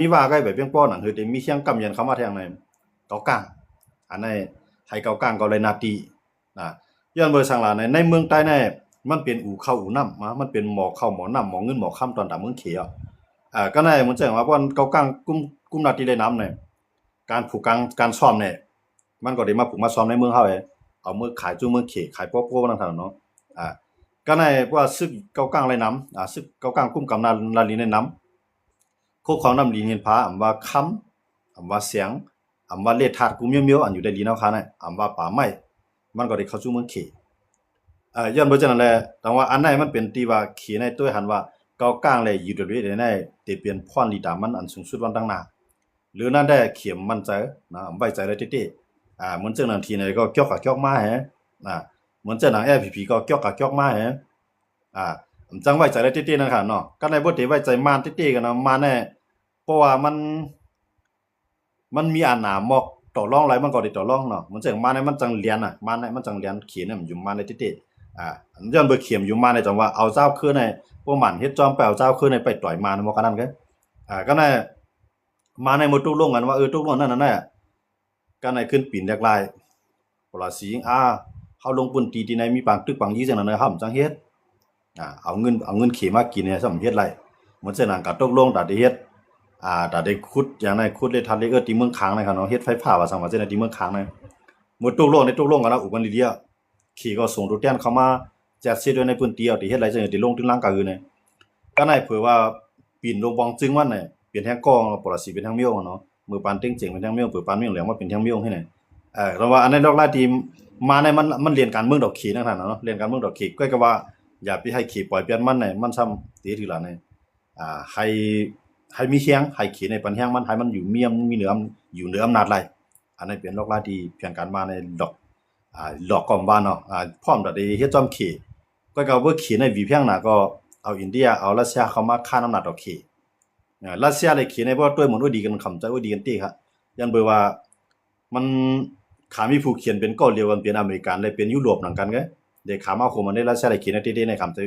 ມີວ່າໄກໄປພຽງພໍໜັງ ຄືແຕ່ມີຄຽງກຳຢັນເຂົ້າມາແທງໃນເກົາກາງ. ອັນໃນໃຫ້ເກົາກາງກໍໄດ້ໜ້າທີ່ນະ. ຍ້ອນເບີສັງລະໃນ ໃນເມືອງໃຕ້ໃນ ມັນເປັນອູ່ເຂົ້າອູ່ນ້ຳ ມາ ມັນເປັນໝໍ້ເຂົ້າໝໍ້ນ້ຳ ໝໍ້ເງິນໝໍ້ຄຳ ຕອນຕາມເມືອງເຂອະ. ເອີ ກໍໃນ ມັນຈະວ່າບ່ອນເກົາກາງກຸມ ກຸມໜ້າທີ່ໄດ້ນຳໃນ ການຜູກກາງ ການຊ້ອມໃນ ມັນກໍໄດ້ມາຜູກມາຊ້ອມໃນເມືອງເຮົາເອງ ເອົາເມືອງຂາຍສູ່ເມືອງເຂະ ຂາຍປອກໂກນຳທາງນັ້ນເນາະ. ອາ ກໍໃນພວກວ່າສຶກເກົາກາງໄດ້ນຳ ອາ ສຶກເກົາກາງກຸມກຳນານລາລີໄດ້ນຳ ຄຸ້ມຄອງນ້ຳລີນຫີນຜາ ອຳວ່າຄຳ ອຳວ່າແສງ ອຳວ່າແຮ່ທາດກູ່ມຽວໆ ອັນຢູ່ໃນດິນເຮົາຂານະ ອຳວ່າປ່າໄມ້ ມັນກໍໄດ້ເຂົ້າສູ່ເມືອງເຂະ. ເອີ ຍ້ອນເພາະສະນັ້ນແຫຼະ ແຕ່ວ່າອັນໃນມັນເປັນທີ່ວ່າເຂະໃນຕົວຫັນວ່າ ເກົາກາງ ແລະ UWSA ໃນໄດ້ເປັນພອນລີຕາມັນອັນສູງສຸດວັນຕັ້ງໜ້າ ຫຼືນັ້ນແດ່ ເຂມໝັ້ນໃຈນະ ໄວ້ໃຈໄດ້ເຕ້ໆ. ອາ ເໝືອນເຊິ່ງໜັງທີ່ໃນກໍກຽວກະກຽວມາແຮ ອາ ເໝືອນເຊິ່ງໜັງ SSPP ກໍກຽວກະກຽວມາແຮ ອາ ມັນຈັ່ງໄວ້ໃຈໄດ້ເຕ້ໆ ນັ້ນຂະເນາະ. ກັນໃນບໍ່ໄດ້ໄວ້ໃຈມານເຕ້ໆ ກັນນະ ມານແນ່ ເພາະວ່າມັນ ມັນມີອຳນາດໝອກຕໍ່ລອງໄດ້ ມັນກໍໄດ້ຕໍ່ລອງເນາະ. ເໝືອນເຊິ່ງມານແນ່ ມັນຈັ່ງລຽນນະ ມານແນ່ ມັນຈັ່ງລຽນ ເຂມນີ້ມັນຢູ່ມານໄດ້ເຕ້ໆ. ອາ ຍ້ອນເບີເຂມຢູ່ມານແນ່ ຈັ່ງວ່າເອົາຊາວເຄີນໃນ ພວກມັນເຮັດຈອມໄປເອົາຊາວເຄີນໃນໄປຕ່ອຍມານ ໝົດຂະນັ້ນເກ ອາ ກັນໃນ ມາໃນໝົດຕົກລົງກັນວ່າ ເອີ ຕົກລົງນັ້ນນະ ກັນໃນຂຶ້ນປີນແລກລາຍ ປະລະສິງ ອາ ເຮົາລົງພື້ນທີ່ທີ່ໃນມີປາງຕຶກປາງຢີ່ຈັ່ງນັ້ນນະ ເຮົາມັນຈັ່ງເຮັດ ອາ ເອົາເງິນ ເອົາເງິນເຂມາກິນໃຫ້ຊ່ຳເຮັດໄດ້. ເໝືອນເຊັ່ນນັ້ນກໍຕົກລົງ ຕາໄດ້ເຮັດ ອາ ຕາໄດ້ຂຸດຫຍັງໃນ ຂຸດແຮ່ທາດແຮ່ເອີດທີ່ເມືອງຄາງນະ ເຂົາເນາະ ເຮັດໄຟຟ້າວ່າຊັ້ນວ່າ ເຊັ່ນໃນທີ່ເມືອງຄາງນະ ໝົດຕົກລົງ ໄດ້ຕົກລົງກັນແລ້ວ ອຸກັນດີໆ. ເຂກໍສົ່ງຕົວແທນເຂົ້າມາຈັດເສດດ້ວຍໃນພື້ນທີ່ ເອົາທີ່ເຮັດໄດ້ ເຊິ່ງໄດ້ລົງທຶນຫຼັງກາອື່ນນະ ກໍໃນເຜີວ່າປີນລົງບອງຈຶງມັນນະ ເປັນແຮງກໍ ປະລະສິເປັນແຮງມຽວເນາະ ເໝີປານເຕັງເຈັງເປັນແຮງມຽວ ເຜີປານມຽງແຫຼງມາເປັນແຮງມຽວໃຫ້ນະ. ເອີ ແຕ່ວ່າອັນໃນດອກລາຍທີ່ມາໃນ ມັນ ມັນລຽນການເມືອງດອກເຂນະ ທ່ານເນາະ ລຽນການເມືອງດອກເຂ ກໍກະວ່າຢ່າໄປໃຫ້ເຂປ່ອຍປ່ຽນມັນນະ ມັນຊ່ຳເຕະຖືຫຼາຍນະ. ອາ ໃຫ້ ໃຫ້ມີແຮງ ໃຫ້ເຂໃນປັນແຮງມັນ ໃຫ້ມັນຢູ່ມີ ມີເໜືອ ຢູ່ເໜືອອຳນາດໄດ້. ອັນນັ້ນເປັນດອກລາຍທີ່ແຜນການມາໃນດອກ ອາ ດອກກອມບ້ານເນາະ ອາ ພ້ອມດອກໄດ້ເຮັດຈອມເຂ ກໍກະວ່າເຂໃນຫວີແພງໜາ ກໍເອົາອິນເດຍ ເອົາຣັດເຊຍເຂົ້າມາຄ້ານອຳນາດດອກເຂ. ອາ ຣັດເຊຍ ແລະ ເຂໃນບໍ່ຕົວໝົນໂອ້ດີກັນ ຂຳໃຈໂອ້ດີກັນເຕ້ຄະ ຢ້ານເບີວ່າ ມັນ ຖ້າມີຜູ້ຂຽນເປັນກໍລຽວກັນ ເປັນອາເມລິກັນ ແລະ ເປັນຢູໂຣບນຳກັນເກ ໄດ້ຂາມາຄົມອັນໃດ ຣັດເຊຍ ແລະ ເຂໃນເຕ້ໆ ໃນຂຳໃຈ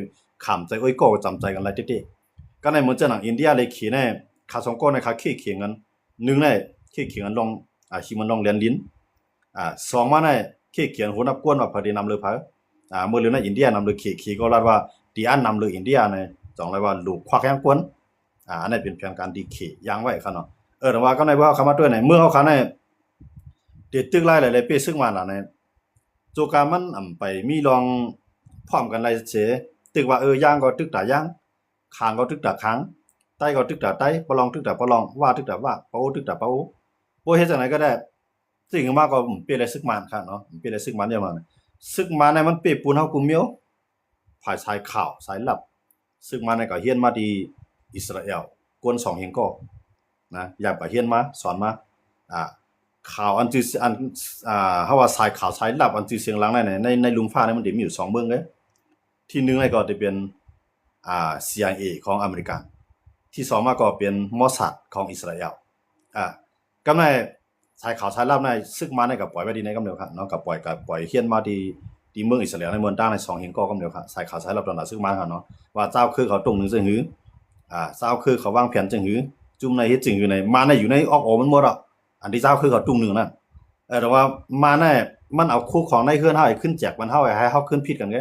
ຂຳໃຈໂອ້ຍກໍຈຳໃຈກັນຫຼາຍເຕ້ໆ. ກໍໃນເໝືອນເຊັ່ນໜັງອິນເດຍ ແລະ ເຂໃນ ຂາສອງກໍໃນຂາເຄຂຽງກັນ ໜຶ່ງໃນເຄຂຽງກັນລອງ ອາ ທີ່ມັນລອງແລນດິນ ອາ ສອງມາໃນເຄຂຽງຫົວໜັບກວນວ່າໃຜໄດ້ນຳເລີໃຜ ອາ ເມື່ອເລື່ອນໃນອິນເດຍນຳເລີເຂ ເຂກໍລາດວ່າຕີອັນນຳເລີອິນເດຍໃນ ສອງລາຍວ່າລູກຄວັກແຮງກວນ ອາ ອັນນັ້ນເປັນແຜນການທີ່ເຂຢ່າງໄວ້ຄະເນາະ. ເອີ ແຕ່ວ່າກໍໃນເມື່ອເຮົາເຂົ້າມາຕົວໃນ ເມື່ອເຮົາເຂົ້າໃນ ເຕະຕຶກລາຍຫຼາຍເປ້ຊຶກມານລະໃນ ໂຈກາມັນອຳໄປມີລອງພ້ອມກັນໄລ່ເສ ຕຶກວ່າ ເອີ ຢາງກໍຕຶກຕາຢາງ ຄາງກໍຕຶກຕາຄາງ ໄຕກໍຕຶກຕາໄຕ ປະລອງຕຶກຕາປະລອງ ວາຕຶກຕາວາ ປາໂອຕຶກຕາປາໂອ ບໍ່ເຮັດຈັ່ງໃດກໍໄດ້ ຕຶກມາກໍເປ້ໄລ່ຊຶກມານຄະເນາະ ເປ້ໄລ່ຊຶກມານດຽວມາ ຊຶກມານໃນມັນເປ້ປູນເຮົາກຸມມຽວ ຝ່າຍສາຍຂ່າວສາຍລັບ ຊຶກມານໃນກໍຮຽນມາທີ່ອິດສະຣາແອລ ກວນສອງຮຽງກໍ ນະ ຢ່າງກໍຮຽນມາ ສອນມາ ອາ ຂ່າວອັນຈື່ ອັນ ອາ ເຮົາວ່າສາຍຂ່າວສາຍລັບອັນຈື່ສຽງຫຼັງໃນ ໃນ ໃນລຸ່ມຟ້າໃນມັນຈະມີຢູ່ສອງເມືອງເດ້. ທີໜຶ່ງໃນກໍຈະເປັນ ອາ ຊີໄອເອ ຂອງອາເມລິກາ ທີສອງມາກໍເປັນມໍຊາດຂອງອິດສະຣາແອລ ອາ ກຳໃນ ສາຍຂ່າວສາຍລັບໃນຊຶກມານໃນກໍປ່ອຍໄວ້ທີ່ໃນກຳເດີມຄະເນາະ ກໍປ່ອຍ ກໍປ່ອຍຮຽນມາທີ່ ທີ່ເມືອງອິດສະຣາແອລໃນເມືອງຕ່າງໃນສອງຮຽງກໍກຳເດີມຄະ ສາຍຂ່າວສາຍລັບຕອນຫຼັງຊຶກມານຄະເນາະ ວ່າຊາວເຄີເຂົາຕົງໜຶ່ງຈັ່ງຫື ອາ ຊາວເຄີເຂົາວາງແຜນຈັ່ງຫື ຈຸ່ມໃນເຮັດຈັ່ງຫືໃນ ມາໃນຢູ່ໃນອອກໂອມັນໝົດອະ ອັນທີ່ຊາວເຄີເຂົາຕຸງໜຶ່ງນັ້ນ ເອີ ແຕ່ວ່າມາໃນມັນເອົາຄູ່ຂອງໃນເຮືອນເຮົາໃຫ້ຂຶ້ນແຈກບັນເຮົາ ໃຫ້ເຮົາຂຶ້ນຜິດກັນເດ້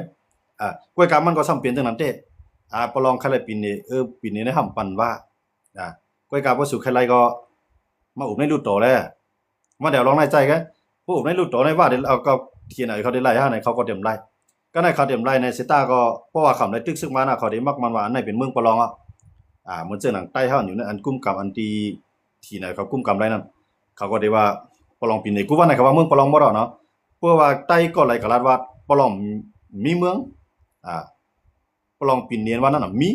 ອາ ກ້ວຍກາມັນກໍຊ່ຳເປັນຈັ່ງນັ້ນເດ້ ອາ ປະລອງໃຄໄລ່ປິ່ນເດ ເອີ ປິ່ນເດໃນຫ້ຳປັນວ່າ ອາ ກ້ວຍກາບໍ່ສູ່ໃຄໄລ່ກໍ ມາອຸບໃນລູກໂຕແລ້ວ ມາແດວລອງໃນໃຈກະ ຜູ້ອົບໃນລຸດໂຕໃນວ່າໄດ້ ເອົາ ກໍທີ່ໄນເຂົາໄດ້ໄລ່ເຮົາໃນ ເຂົາກໍຕຽມໄລ່ ກໍໃນເຂົາຕຽມໄລ່ໃນເຊຕາກໍ ເພາະວ່າເຂົາໄດ້ຕຶກຊຶກມານະ ເຂົາໄດ້ມັກມັນວ່າອັນໃນເປັນເມືອງປະລອງອະ ອາ ເໝືອນເຊິ່ງໜັງໃຕ້ເຮົາຢູ່ໃນອັນກຸມກຳ ອັນທີ່ ທີ່ໃນເຂົາກຸມກຳໄດ້ນັ້ນ ເຂົາກໍໄດ້ວ່າປະລອງປີນີ້ ກູວ່າໃນເຂົາວ່າເມືອງປະລອງບໍ່ດອກເນາະ ເພາະວ່າໃຕ້ກໍໄຫຼກະລາດວ່າປະລອງມີເມືອງ ອາ ປະລອງປີນເນນວ່ານັ້ນນະ ມີ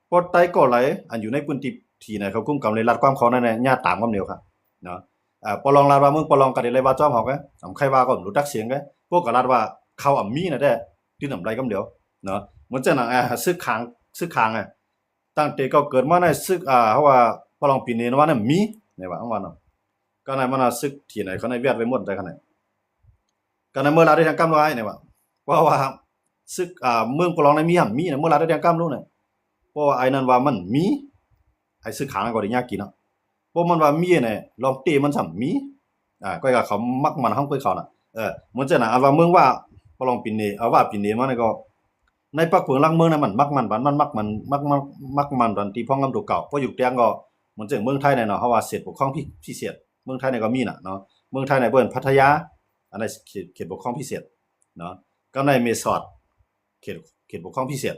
ເພາະໃຕ້ກໍໄຫຼ ອັນຢູ່ໃນພື້ນທີ່ ທີ່ໃນເຂົາກຸມກຳ ແລະ ລັດຄວາມເຂົານັ້ນນະ ຍາດຕາມຄຳດຽວຄ່ະເນາະ ອາ ປະລອງລາດວ່າເມືອງປະລອງກະໄດ້ໄລ່ວ່າຈອມເຮົາກະ ອຳໄຄວ່າກໍບໍ່ຮູ້ຈັກສຽງກະ ພວກກະລາດວ່າເຂົາອຳມີນະແດ່ ຕື່ນອຳໄລ່ຄຳດຽວເນາະ ເໝືອນຈັ່ງນັ້ນ ອາ ຊຶກຂາງ ຊຶກຂາງອະ ຕັ້ງແຕ່ເຂົາເກີດມາໃນຊຶກ ອາ ເຮົາວ່າປະລອງປີນເນນວ່ານັ້ນມີ ໃນວ່າ ວ່າເນາະ ກໍໃນມັນຊຶກທີ່ໃນເຂົາໃນວຽດໄວ້ໝົດໃດຂະໜາດ ກໍໃນເມື່ອລາວໄດ້ແທງກຳລາຍນີ້ວ່າ ເພາະວ່າຊຶກ ອາ ເມືອງປະລອງໃນມີຫຳມີນະ ເມື່ອລາວໄດ້ແທງກຳລູກນີ້ ເພາະວ່າໄອ້ນັ້ນວ່າມັນມີ ໄອ້ຊຶກຂາງນັ້ນກໍໄດ້ຍາກກິນເນາະ ບໍ່ແມ່ນວ່າມີແນ່ ລອງເຕະມັນຊ້ຳມີ. ອາ ຂ້ອຍວ່າເຂົາມັກໝັ້ນຂອງຂ້ອຍເຂົານະ. ເອີ ເໝືອນຈັ່ງນັ້ນ ອັນວ່າເມືອງວ່າ ປະລອງປີເນ ເອົາວ່າປີເນມານີ້ກໍ ໃນປັກເພີງຫຼັກເມືອງນັ້ນ ມັນມັກໝັ້ນປານ ມັນມັກໝັ້ນ ມັກ ມັກ ມັກໝັ້ນປານທີ່ພ້ອງກັນຕົວເກົ່າ. ເພາະຢູ່ແຕ່ງກໍ ເໝືອນຈັ່ງເມືອງໄທແນ່ເນາະ ເຮົາວ່າເຂດປົກຄອງພິ ພິເສດ ເມືອງໄທນີ້ກໍມີນະເນາະ. ເມືອງໄທນີ້ເອີ້ນພັດທະຍາ ອັນນັ້ນເຂດ ເຂດປົກຄອງພິເສດເນາະ ກັບໃນແມ່ສອດ ເຂດ ເຂດປົກຄອງພິເສດ.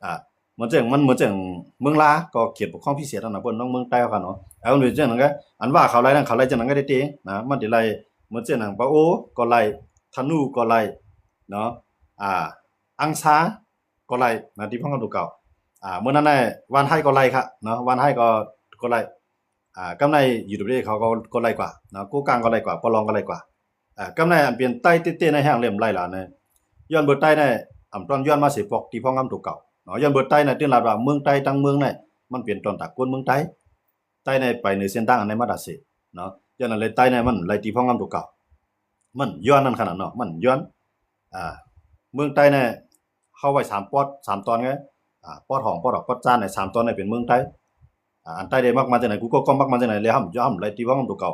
ອາ ເໝືອນຈັ່ງ ມັນເໝືອນຈັ່ງເມືອງລາ ກໍເຂດປົກຄອງພິເສດນັ້ນນະ ເອີ້ນຂອງເມືອງໃຕ້ເຮົາກັນເນາະ. ເອົາ ເໝືອນຈັ່ງນັ້ນກໍ ອັນວ່າເຂົາໄລ່ນັ້ນ ເຂົາໄລ່ຈັ່ງນັ້ນກໍໄດ້ຕິນະ ມັນຊິໄລ່ ເໝືອນຈັ່ງນັ້ນ ປາໂອກໍໄລ່ ທະນູກໍໄລ່ເນາະ ອາ ອັງຊາກໍໄລ່ນະ ທີ່ພ້ອງກັນຕົວເກົ່າ. ອາ ເມື່ອນັ້ນນະ ວານໄຮກໍໄລ່ຄະເນາະ ວານໄຮກໍ ກໍໄລ່ ອາ ກັບໃນຢູໂດເບເຂົາກໍ ກໍໄລ່ກວ່າເນາະ ໂກກາງກໍໄລ່ກວ່າ ປະລອງກໍໄລ່ກວ່າ. ອາ ກັບໃນອັນເປັນໄຕ້ເຕະໆໃນແຫ່ງເຫຼັ້ມໄລ່ຫຼານນະ ຍ້ອນເບີໃຕ້ນະ ອຳຕ້ອນຍ້ອນມາເສຍປອກທີ່ພ້ອງກັນຕົວເກົ່າເນາະ. ຍ້ອນເບີໃຕ້ນະ ຕື່ນລາດວ່າເມືອງໃຕ້ທັງເມືອງນະ ມັນເປັນຕອນຕາກກວນເມືອງໃຕ້ ໃຕ້ນະໄປເໜືອເສັ້ນທາງອັນໃນມາດາເຊເນາະ. ຍ້ອນນັ້ນເລີຍໃຕ້ນະ ມັນໄລ່ທີ່ພ້ອງກັນຕົວເກົ່າ ມັນຍ້ອນນັ້ນຂະໜາດເນາະ ມັນຍ້ອນ ອາ ເມືອງໃຕ້ນະ ເຮົາໄວ້ສາມປອດ ສາມຕອນໄງ ອາ ປອດຫ້ອງ ປອດອອກ ປອດຈານ ໃນສາມຕອນນີ້ເປັນເມືອງໃຕ້. ອາ ອັນໃຕ້ໄດ້ມັກມາຈັ່ງໃດ ກູກໍ ກໍມັກມາຈັ່ງໃດ ແລ້ວຫ້າມ ຫ້າມໄລ່ທີ່ພ້ອງກັນຕົວເກົ່າ.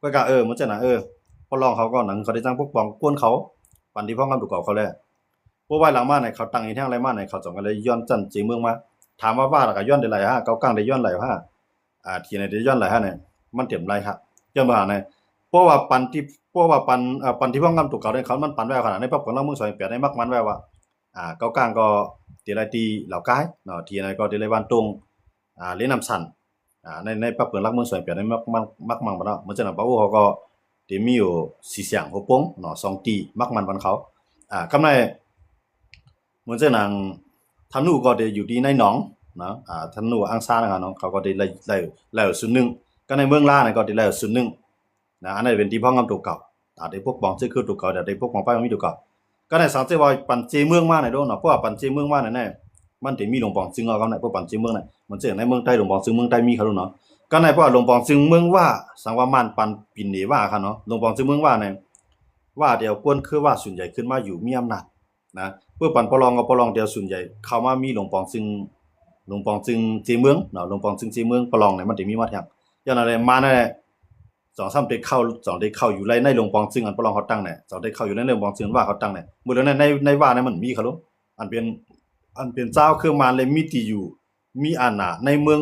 ກໍກະ ເອີ ເໝືອນຈັ່ງນັ້ນ ເອີ ປະລອງເຂົາກໍໜັງ ເຂົາໄດ້ຈັ່ງປົກປ້ອງຄົນເຂົາ ປັນທີ່ພ້ອງກັນຕົວເກົ່າເຂົາແລ້ວ. ເພາະວ່າຫຼັງມານີ້ ເຂົາຕັ້ງອີກແຮງໄລ່ມານີ້ ເຂົາຈະໄດ້ຍ້ອນຊັ້ນເຈເມືອງມາ. ถາມວ່າ ວ່າລະກະຍ້ອນໄດ້ຫຼາຍຫາ ເກົາກາງໄດ້ຍ້ອນຫຼາຍຫາ ອາ ທີ່ໃນໄດ້ຍ້ອນຫຼາຍຫານີ້ ມັນເຕັມຫຼາຍຫາ ຍ້ອນວ່າຫານີ້ ເພາະວ່າປັນທີ່ ເພາະວ່າປັນ ເອີ ປັນທີ່ພ້ອງກັນຕົວເກົ່ານີ້ ເຂົາ ມັນປັນໄວ້ຂະໜາດໃນປັບກວນລາວເມືອງສອງພັນແປດໃນມັກມັນໄວ້ວ່າ ອາ ເກົາກາງກໍຕິໄລ່ຕີລາວກາຍເນາະ ທີ່ໃນກໍຕິໄລ່ວານຕົງ ອາ ເລນ້ຳຊັນ ອາ ໃນ ໃນປັບເປີນຫຼັກເມືອງສວຍແປດໃນມັກ ມັກ ມັກມັງບະເນາະ. ເໝືອນຈັ່ງນັ້ນ ປາໂອເຂົາກໍຕິມີຢູ່ສີສຽງ ຫົວປົງເນາະ ສອງຕີ ມັກມັນບັນເຂົາ ອາ ກຳໃນ ເໝືອນຈັ່ງນັ້ນ ທະນູກໍໄດ້ຢູ່ທີ່ໃນໜອງເນາະ ອາ ທະນູອັງຊານະຄະເນາະ ເຂົາກໍໄດ້ໄລ່ ໄລ່ ໄລ່ສູນໜຶ່ງ ກໍໃນເມືອງລານະກໍໄດ້ໄລ່ສູນໜຶ່ງ ນະ ອັນນັ້ນເປັນທີ່ພ້ອງກັນຕົວເກົ່າ ຕາໄດ້ປົກປ້ອງຊື່ຄືຕົວເກົ່າ ຕາໄດ້ປົກປ້ອງໄປມັນມີຕົວເກົ່າ. ກໍໃນສັງເກດວ່າປັນເຈເມືອງມາໃນໂດເນາະ ເພາະວ່າປັນເຈເມືອງມາໃນ ມັນຈະມີຫຼວງປອງຊຶງເອົາກັນນະ ເພາະປັນເຈເມືອງນະ ມັນຈະໃນເມືອງໃຕ້ ຫຼວງປອງຊຶງເມືອງໃຕ້ມີເຂົາເນາະ. ກໍໃນເພາະວ່າຫຼວງປອງຊຶງເມືອງວ່າ ສັງວ່າມານປັນປິນເນວ່າຄະເນາະ ຫຼວງປອງຊຶງເມືອງວ່າໃນ ວ່າແຕ່ກວນຄືວ່າສ່ວນໃຫຍ່ຂຶ້ນມາຢູ່ມີອຳນາດນະ ເພື່ອປັນປະລອງກັບປະລອງແຕ່ສ່ວນໃຫຍ່ເຂົ້າມາມີຫຼວງປອງຊຶງ ຫຼວງປອງຊຶງເຈເມືອງເນາະ ຫຼວງປອງຊຶງເຈເມືອງປະລອງໃນມັນຈະມີມາແທງ. ຍ້ອນນັ້ນແຫຼະ ມາໃນ ສອງສາມເຕເຂົ້າ ສອງເຕເຂົ້າຢູ່ໃນ ໃນຫຼວງປອງຊຶງອັນປະລອງເຂົາຕັ້ງແນ່ ສອງເຕເຂົ້າຢູ່ໃນ ໃນຫຼວງປອງຊຶງວ່າເຂົາຕັ້ງແນ່ ໝົດແລ້ວໃນ ໃນ ໃນວ່າໃນມັນມີຄະໂລ ອັນເປັນ ອັນເປັນຊາວເຄືອມານ ແລະ ມີທີ່ຢູ່ ມີອານາໃນເມືອງ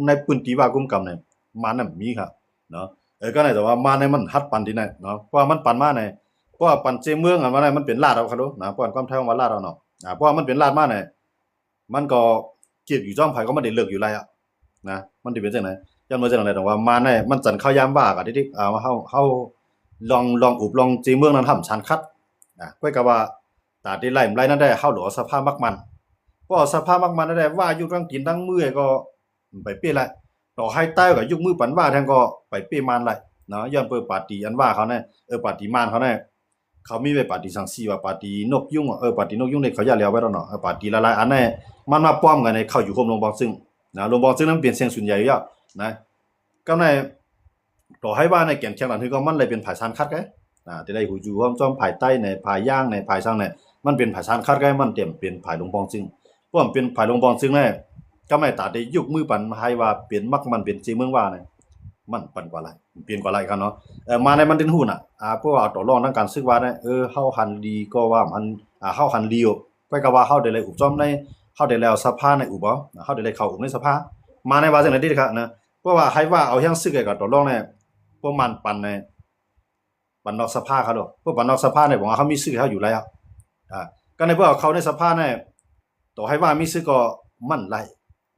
ໃນພື້ນທີ່ວ່າກຸມກຳໃນ ມານນັ້ນມີຄະເນາະ. ເອີ ກໍໃນແຕ່ວ່າມານໃນມັນຫັດປັນທີ່ໃນເນາະ ເພາະວ່າມັນປັນມາໃນ ເພາະວ່າປັນເຈເມືອງອັນວ່າໃນມັນເປັນລາດເອົາຄະໂລນະ ເພາະວ່າຄວາມໄທເຮົາວ່າລາດເອົາເນາະ ອາ ເພາະວ່າມັນເປັນລາດມາໃນ ມັນກໍ ກຽດຢູ່ຈ້ອງໃຜກໍມັນໄດ້ເລີກຢູ່ໄລອະນະ ມັນໄດ້ເປັນຈັ່ງໃດ ຢ້ານວ່າຈັ່ງໃດ ແຕ່ວ່າມາແນ່ ມັນຈັນເຂົ້າຍາມວ່າກໍໄດ້ ເຮົາ ເຮົາລອງ ລອງອຸບລອງເຈເມືອງນັ້ນຫ້າມສານຂັດ ອາ ຂ້ອຍກໍວ່າ ຕາທີ່ໄລ່ໄລ່ນັ້ນໄດ້ ເຮົາຫຼວງເອົາສະພາມັກມັນ ເພາະເອົາສະພາມັກມັນນັ້ນໄດ້ ວ່າຢູ່ທັງຕີນທັງມືກໍໄປເປ້ໄລ່ ຕໍ່ໃຫ້ໃຕ້ກໍຍົກມືປັນວ່າແທງກໍໄປເປ້ມານໄລ່ເນາະ ຍ້ອນເປີປາຕີອັນວ່າເຂົານັ້ນ ເອີ ປາຕີມານເຂົານັ້ນ ເຂົາມີໄວ້ປາຕີສັງສີວ່າປາຕີນົກຍຸງ ເອີ ປາຕີນົກຍຸງນີ້ເຂົາຢາກແລ້ວໄວ້ແລ້ວເນາະ ເອີ ປາຕີຫຼາຍໆອັນແນ່ ມັນມາປ້ອມກັນໃນເຂົ້າຢູ່ໂຮມຫຼວງປອງຊຶງນະ ຫຼວງປອງຊຶງນັ້ນເປັນສຽງສ່ວນໃຫຍ່ຢູ່ແລ້ວນະ ກໍໃນ ຕໍ່ໃຫ້ວ່າໃນແກນແຂງຫຼັງຄືກໍມັນເລີຍເປັນຝ່າຍຊານຄັດໄກ ນະ ທີ່ໄດ້ຮູ້ຢູ່ຮ່ວມຊ້ອມຝ່າຍໃຕ້ໃນ ຝ່າຍຢ່າງໃນ ຝ່າຍສັງໃນ ມັນເປັນຝ່າຍຊານຄັດໄກ ມັນເຕັມເປັນຝ່າຍຫຼວງປອງຊຶງ ເພາະມັນເປັນຝ່າຍຫຼວງປອງຊຶງແນ່ ກໍໃນຕາທີ່ຍົກມືປັນໃຫ້ວ່າເປັນມັກມັນເປັນເຈເມືອງວ່ານະ ມັນປັນກວ່າຫຼາຍ ເປັນກວ່າຫຼາຍຄັນເນາະ ເອີ ມາໃນມັນເປັນຫູນະ ອາ ເພາະວ່າຕໍ່ລອງທາງການສຶກວ່ານະ ເອີ ເຮົາຫັນດີກໍວ່າມັນ ອາ ເຮົາຫັນດີຢູ່ ຂ້ອຍກໍວ່າເຮົາໄດ້ໄລ່ອຸບຊ້ອມໃນ ເຮົາໄດ້ໄລ່ເອົາສະພາໃນອຸບເອົາ ເຮົາໄດ້ໄລ່ເຂົ້າອຸບໃນສະພາ ມາໃນວ່າຈັ່ງໃດຕິຄະນະ ເພາະວ່າໃຫ້ວ່າເອົາຮຽງຊຶກໃຫ້ກັບຕໍ່ລອງໃນ ພວກມັນປັນໃນ ບັນນອກສະພາເຂົາໂລດ ພວກບັນນອກສະພານີ້ ບອກວ່າເຂົາມີຊຶກໃຫ້ເຮົາຢູ່ແລ້ວ ອາ ກໍໃນພວກເຂົາເຂົ້າໃນສະພານີ້ ຕໍ່ໃຫ້ວ່າມີຊຶກກໍມັນໄລ່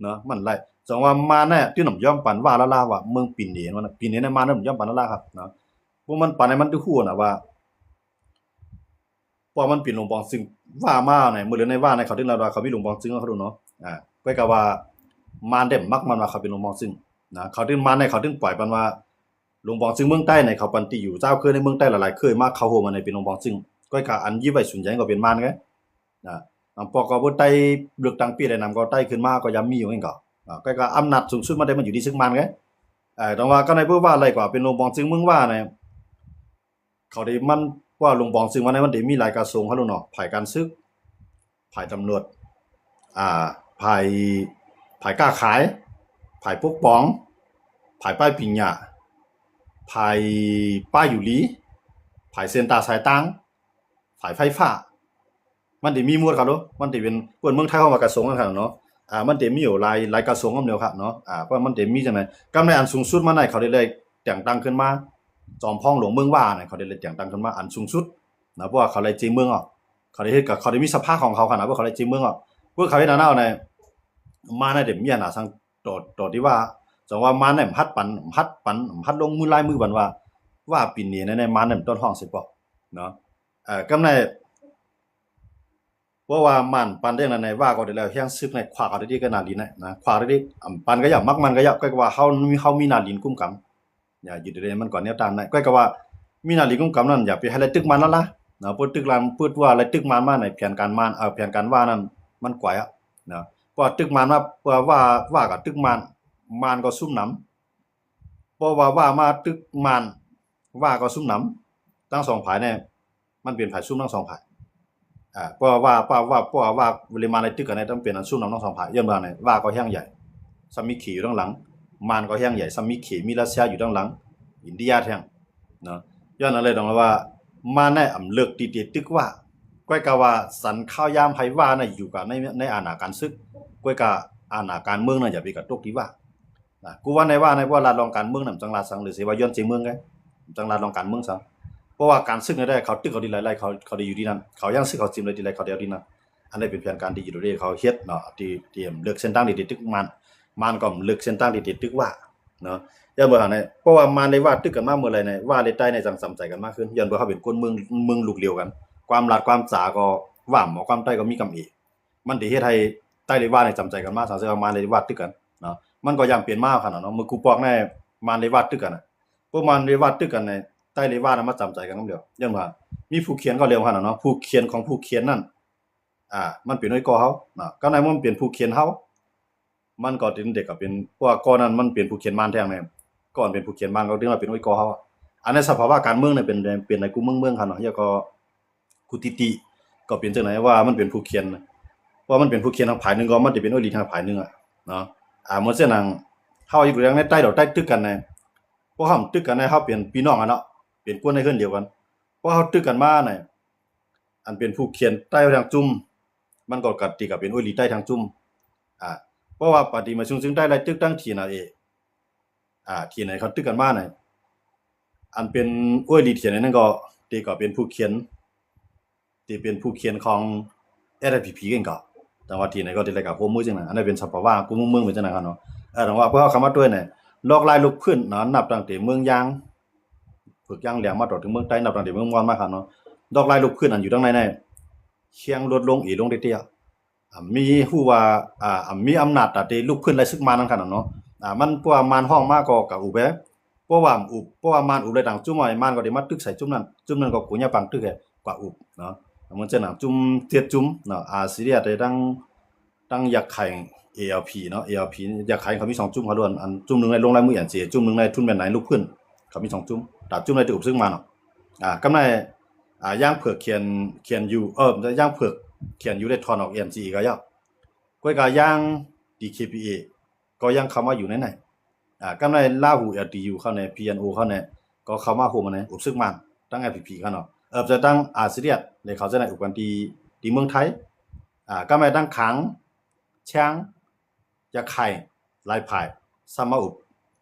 ເນາະ ມັນໄລ່ ຈັ່ງວ່າມານະ ຕື່ນໜ້ອມຍອມປັນວ່າລາວວ່າເມືອງປີນເນ ວ່າປີນເນນະ ມານະ ຍອມປັນລາວຄັບເນາະ ພວກມັນປັນໃຫ້ມັນໄດ້ຮູ້ນະວ່າ ເພາະມັນເປັນຫຼວງປອງຊຶງ ວ່າມາໃນ ເມື່ອເດືອນໃນວ່າໃນ ເຂົາຈຶ່ງລາວວ່າເຂົາມີຫຼວງປອງຊຶງເຂົາໂລດເນາະ ອາ ຂ້ອຍກໍວ່າ ມານໄດ້ມັກມັນວ່າເຂົາເປັນຫຼວງປອງຊຶງນະ ເຂົາຈຶ່ງມາໃນ ເຂົາຈຶ່ງປ່ອຍປັນວ່າ ຫຼວງປອງຊຶງເມືອງໃຕ້ໃນ ເຂົາປັນຕິຢູ່ເຈົ້າເຄີຍໃນເມືອງໃຕ້ຫຼາຍໆເຄີຍມາເຂົ້າຮ່ວມມາໃນເປັນຫຼວງປອງຊຶງ ຂ້ອຍກະອັນຢິບໄວ້ສ່ວນໃຫຍ່ກໍເປັນມານໄງ ນະ ອາ ປອກກໍບໍ່ໄດ້ເລືອກຕັ້ງປີໃດນຳກໍໄດ້ຂຶ້ນມາກໍຍາມມີຢູ່ເອງກໍ ອາ ກໍ ກໍອຳນາດສູງສຸດມັນໄດ້ມັນຢູ່ທີ່ຊຶກມານໄງ ເອີ ແຕ່ວ່າກໍໃນເພິ່ນວ່າໄລ່ກວ່າເປັນຫຼວງປອງຊຶງເມືອງວ່າໃນ ເຂົາໄດ້ມັນ ເພາະວ່າຫຼວງປອງຊຶງວ່າໃນມັນໄດ້ມີຫຼາຍກະຊວງເຂົາໂລດເນາະ ຝ່າຍການຊຶກ ຝ່າຍຕຳຫຼວດ ອ່າ ຝ່າຍ ຝ່າຍຄ້າຂາຍ ຝ່າຍປົກປ້ອງ ພາຍປ້າຍປິງຍາ, ພາຍປ້າຍຢູ່ລີ, ພາຍເສັ້ນຕາສາຍຕາງ, ພາຍໄຟຟ້າ, ມັນຈະມີໝົດຄັບໂລ. ມັນຈະເປັນ ເອີ້ນເມືອງໄທເຮົາວ່າກະຊວງນັ້ນຄັບເນາະ. ອາ ມັນຈະມີຢູ່ຫຼາຍ ຫຼາຍກະຊວງນຳແລ້ວຄັບເນາະ. ອາ ເພາະມັນຈະມີຈັ່ງໃດ ກຳໃນອັນສູງສຸດມາໃນ ເຂົາໄດ້ ໄດ້ແຕ່ງຕັ້ງຂຶ້ນມາ ຈອມພອງຫຼວງເມືອງວ່ານະ ເຂົາໄດ້ ໄດ້ແຕ່ງຕັ້ງຂຶ້ນມາອັນສູງສຸດນະ. ເພາະວ່າເຂົາໄລ່ເຈເມືອງອອກ ເຂົາໄດ້ເຮັດ ກະເຂົາໄດ້ມີສະພາຂອງເຂົາຫັ້ນນະ. ເພາະເຂົາໄດ້ເຈເມືອງອອກ ເພາະເຂົາເຮັດອັນນັ້ນແລ້ວນະ ມານະໄດ້ມີອຳນາດສັ່ງ ຕໍ່ ຕໍ່ທີ່ວ່າ ຈັ່ງວ່າມານະ ຫັດປັນ ຫັດປັນ ຫັດລົງມືລາຍມືບັນວ່າ ວ່າປິ່ນໜີໃນ ໃນມານະ ມັນຕ້ອນຮ້ອງໃສ່ປອກເນາະ. ເອີ ກຳໃນ ເພາະວ່າມານປັ່ນແດງນັ້ນໃນ ວ່າກໍໄດ້ແລ້ວ ແຮງຊຶກໃນ ຂວາກເອົາໄດ້ດີກັບໜ້າດິນນະ ຂວາກໄດ້ດີ ອຳ ປັ່ນກໍຢ່າ ມັກມັນກໍຢ່າ ກໍວ່າເຮົາ ເຮົາມີໜ້າດິນກຸມກຳ ຢ່າຢູ່ໃນ ມັນກໍແນວຕ້ານໄດ້ ກໍກະວ່າມີໜ້າດິນກຸມກຳນັ້ນ ຢ່າໄປໃຫ້ໄລ່ຕຶກມານລະລະເນາະ. ເພາະຕຶກລານ ເພາະວ່າໄລ່ຕຶກມານມາໃນ ແຜນການມານ ເອີ ແຜນການວ່ານັ້ນມັນກວາຍອະເນາະ. ເພາະວ່າຕຶກມານມາ ເພາະວ່າວ່າ ວ່າກໍຕຶກມານ ມານກໍຊຸມນຳ ເພາະວ່າວ່າມາຕຶກມານ ວ່າກໍຊຸມນຳ ທັງສອງຝ່າຍແນ່ ມັນເປັນຝ່າຍຊຸມທັງສອງຝ່າຍ. ອາ ເພາະວ່າ ເພາະວ່າ ເພາະວ່າ ເພາະວ່າວ່າເວລາມາໄລ່ຕຶກກັນແນ່ ຕ້ອງເປັນອັນຊຸມນຳທັງສອງຝ່າຍ ຍ້ອນວ່າແນ່ ວ່າກໍແຮງໃຫຍ່ ຊ້ຳມີເຂຢູ່ທາງຫຼັງ ມານກໍແຮງໃຫຍ່ ຊ້ຳມີເຂ ມີຣັດເຊຍຢູ່ທາງຫຼັງ ອິນເດຍແທ້ງເນາະ. ຍ້ອນນັ້ນເລີຍຕ້ອງວ່າ ມານແນ່ອຳເລິກທີ່ຈະຕຶກວ່າ ກ້ອຍກະວ່າສັນຂ້າວຍາມໃຫ້ວ່ານະ ຢູ່ກັບໃນ ໃນອານາການຊຶກ ກ້ອຍກະອານາການເມືອງນະ ຢ່າໄປກະຕົກທີ່ວ່າ ນະ ກູວ່າໃນວ່າໃນ ເພາະວ່າລາດລອງການເມືອງນຳ ຈັ່ງລາດສັງ ຫຼືຊິວ່າຍ້ອນເຈເມືອງໄງ ຈັ່ງລາດລອງການເມືອງສັງ. ເພາະວ່າການຊຶກໃນໄດ້ ເຂົາຕຶກເຂົາທີ່ໃດໄດ້ ເຂົາ ເຂົາໄດ້ຢູ່ທີ່ນັ້ນ ເຂົາຍ່າງຊຶກເຂົາຈິມໄດ້ທີ່ໃດ ເຂົາໄດ້ເອົາທີ່ນັ້ນ. ອັນນີ້ເປັນແຜນການທີ່ UWA ເຂົາເຮັດເນາະ ທີ່ ທີ່ເລືອກເສັ້ນທາງທີ່ຈະຕຶກມານ ມານກໍເລືອກເສັ້ນທາງທີ່ຈະຕຶກວ່າເນາະ. ຢ່າເບິ່ງຫັ້ນນະ ເພາະວ່າມານ ແລະ ວ່າຕຶກກັນມາເມື່ອໃດໃນ ວ່າ ແລະ ໄຕ້ໃນຈັ່ງຈຳໃຈກັນມາຂຶ້ນ ຍ້ອນວ່າເຮົາເປັນຄົນເມືອງ ເມືອງລູກດຽວກັນ ຄວາມລາດຄວາມຈາກໍວ່າໝໍ ຄວາມໃຕ້ກໍມີກຳເອ ມັນຈະເຮັດໃຫ້ໃຕ້ ແລະ ວ່າໃນຈຳໃຈກັນມາ ສັງເສຍວ່າມານ ແລະ ວ່າຕຶກກັນເນາະ. ມັນກໍຢ່າງເປັນມາຂະໜາດເນາະ ມື້ກູປອກໃນ ມານ ແລະ ວ່າຕຶກກັນນະ ພວກມານ ແລະ ວ່າຕຶກກັນໃນ ໃຕ້ ແລະ ວ່ານະ ມາຈຳໃຈກັນນຳດຽວ ຍ້ອນວ່າມີຜູ້ຂຽນກໍເລື່ອງຂະໜາດເນາະ ຜູ້ຂຽນຂອງຜູ້ຂຽນນັ້ນ ອາ ມັນເປັນໜ່ວຍກໍເຮົາເນາະ. ກໍໃນມັນເປັນຜູ້ຂຽນເຮົາ ມັນກໍເປັນເດັກ ກໍເປັນ ເພາະວ່າກໍນັ້ນມັນເປັນຜູ້ຂຽນມານແທ້ແນ່ ກໍເປັນຜູ້ຂຽນມານ ກໍຖືວ່າເປັນໜ່ວຍກໍເຮົາ. ອັນໃນສະພາວະການເມືອງນີ້ເປັນ ເປັນໃນກູເມືອງເມືອງຂະເນາະ ແລ້ວກໍ ຄູຕິຕິ ກໍເປັນຈັ່ງໃດ ວ່າມັນເປັນຜູ້ຂຽນ ເພາະມັນເປັນຜູ້ຂຽນທາງຝ່າຍໜຶ່ງ ກໍມັນຈະເປັນໂອລິທາງຝ່າຍໜຶ່ງອະເນາະ. ອາ ເໝືອນເຊັ່ນຫຍັງ ເຮົາຢູ່ໃນໃຕ້ດອກໃຕ້ຕຶກກັນນະ ພວກເຮົາຕຶກກັນນະ ເຮົາເປັນພີ່ນ້ອງກັນເນາະ ເປັນຄົນໃນເຮືອນດຽວກັນ ພວກເຮົາຕຶກກັນມານະ ອັນເປັນຜູ້ຂຽນໃຕ້ທາງຈຸ້ມ ມັນກໍກະຕິກະເປັນໂອລິໃຕ້ທາງຈຸ້ມ ອາ ເພາະວ່າປະຕິມາຊຸງຊຶງໃຕ້ໄລ່ຕຶກທັງ TNLA ອາ ທີ່ໃນເຂົາຕຶກກັນມານະ ອັນເປັນໂອຍລີທຽນນັ້ນກໍ ທີ່ກໍເປັນຜູ້ຂຽນ ທີ່ເປັນຜູ້ຂຽນຂອງ SSPP ເອງກໍ ແຕ່ວ່າທີ່ໃນກໍທີ່ໄດ້ກັບໂຮມມືຈັ່ງນັ້ນ ອັນນັ້ນເປັນສະພາວະຂອງເມືອງເປັນຈັ່ງນັ້ນເນາະ. ເອີ ແຕ່ວ່າພວກເຮົາເຂົ້າມາດ້ວຍນີ້ ລອກລາຍລຸກພື້ນເນາະ ນັບຕັ້ງແຕ່ເມືອງຢາງ ເຜືອກຢາງແຫຼມ ມາຈອດເຖິງເມືອງໃຕ້ ນັບຕັ້ງແຕ່ເມືອງມ່ອນມາ ເນາະ ລອກລາຍລຸກພື້ນອັນຢູ່ທາງໃນນີ້ ແຮງຫຼຸດລົງ ເອລົງເລື້ອຍໆ ອາ ມີຮູ້ວ່າ ອາ ມີອຳນາດຕາເຕລຸກພື້ນໄລ່ຊຶກມານນັ້ນຂະໜາດເນາະ. ອາ ມັນ ເພາະວ່າມານຮ້ອງມາກໍກະອຸບແບ ເພາະວ່າອຸບ ເພາະວ່າມານອຸບໄດ້ຕ່າງຈຸ້ມ ມານກໍໄດ້ມາຕຶກໃສ່ຈຸ້ມນັ້ນ ຈຸ້ມນັ້ນກໍກູຍາປາງຕຶກກະອຸບເນາະ. ເໝືອນເຊັ່ນຫຍັງ ຈຸ້ມເຈັດຈຸ້ມເນາະ ອາຊີເຣຍ ແຕ່ທັງ ທັງຢາກໄຂ່ ALP ເນາະ ALP ຢາກໄຂ່ເຂົາມີສອງຈຸ້ມ ເຂົາລ້ວນ ອັນຈຸ້ມໜຶ່ງໄດ້ລົງລາຍມື NCA ຈຸ້ມໜຶ່ງໄດ້ທຶນແມ່ນນາຍລຸກພື້ນ ເຂົາມີສອງຈຸ້ມ ຕາຈຸ້ມໄດ້ຖືກອອກຊຶກມາເນາະ. ອາ ກຳໃນ ອາ ຢາງເຜືອກຂຽນ ຂຽນຢູ່ ເອີ ຢາງເຜືອກຂຽນຢູ່ໄດ້ຖອນອອກ NCA ກໍຍາວ ກ້ອຍກະຢາງ DKBA ກໍຍັງເຂົ້າມາຢູ່ໃນນັ້ນ ອາ ກຳໃນລາຫູ LDU ເຂົາແນ່ PNO ເຂົາແນ່ ກໍເຂົ້າມາຮ່ວມໃນອົບຊຶກມານ ທັງ SSPP ເຂົາເນາະ ເອີ ຈະຕັ້ງອາຊີເຣຍ ແລະ ເຂົາຈະໄດ້ອົບກັນທີ່ ທີ່ເມືອງໄທ ອາ ກຳໃນທັງຂາງ ແຊງ ຢາກໄຂ່ ຫຼາຍຝ່າຍ ຊ້ຳມາອຸບ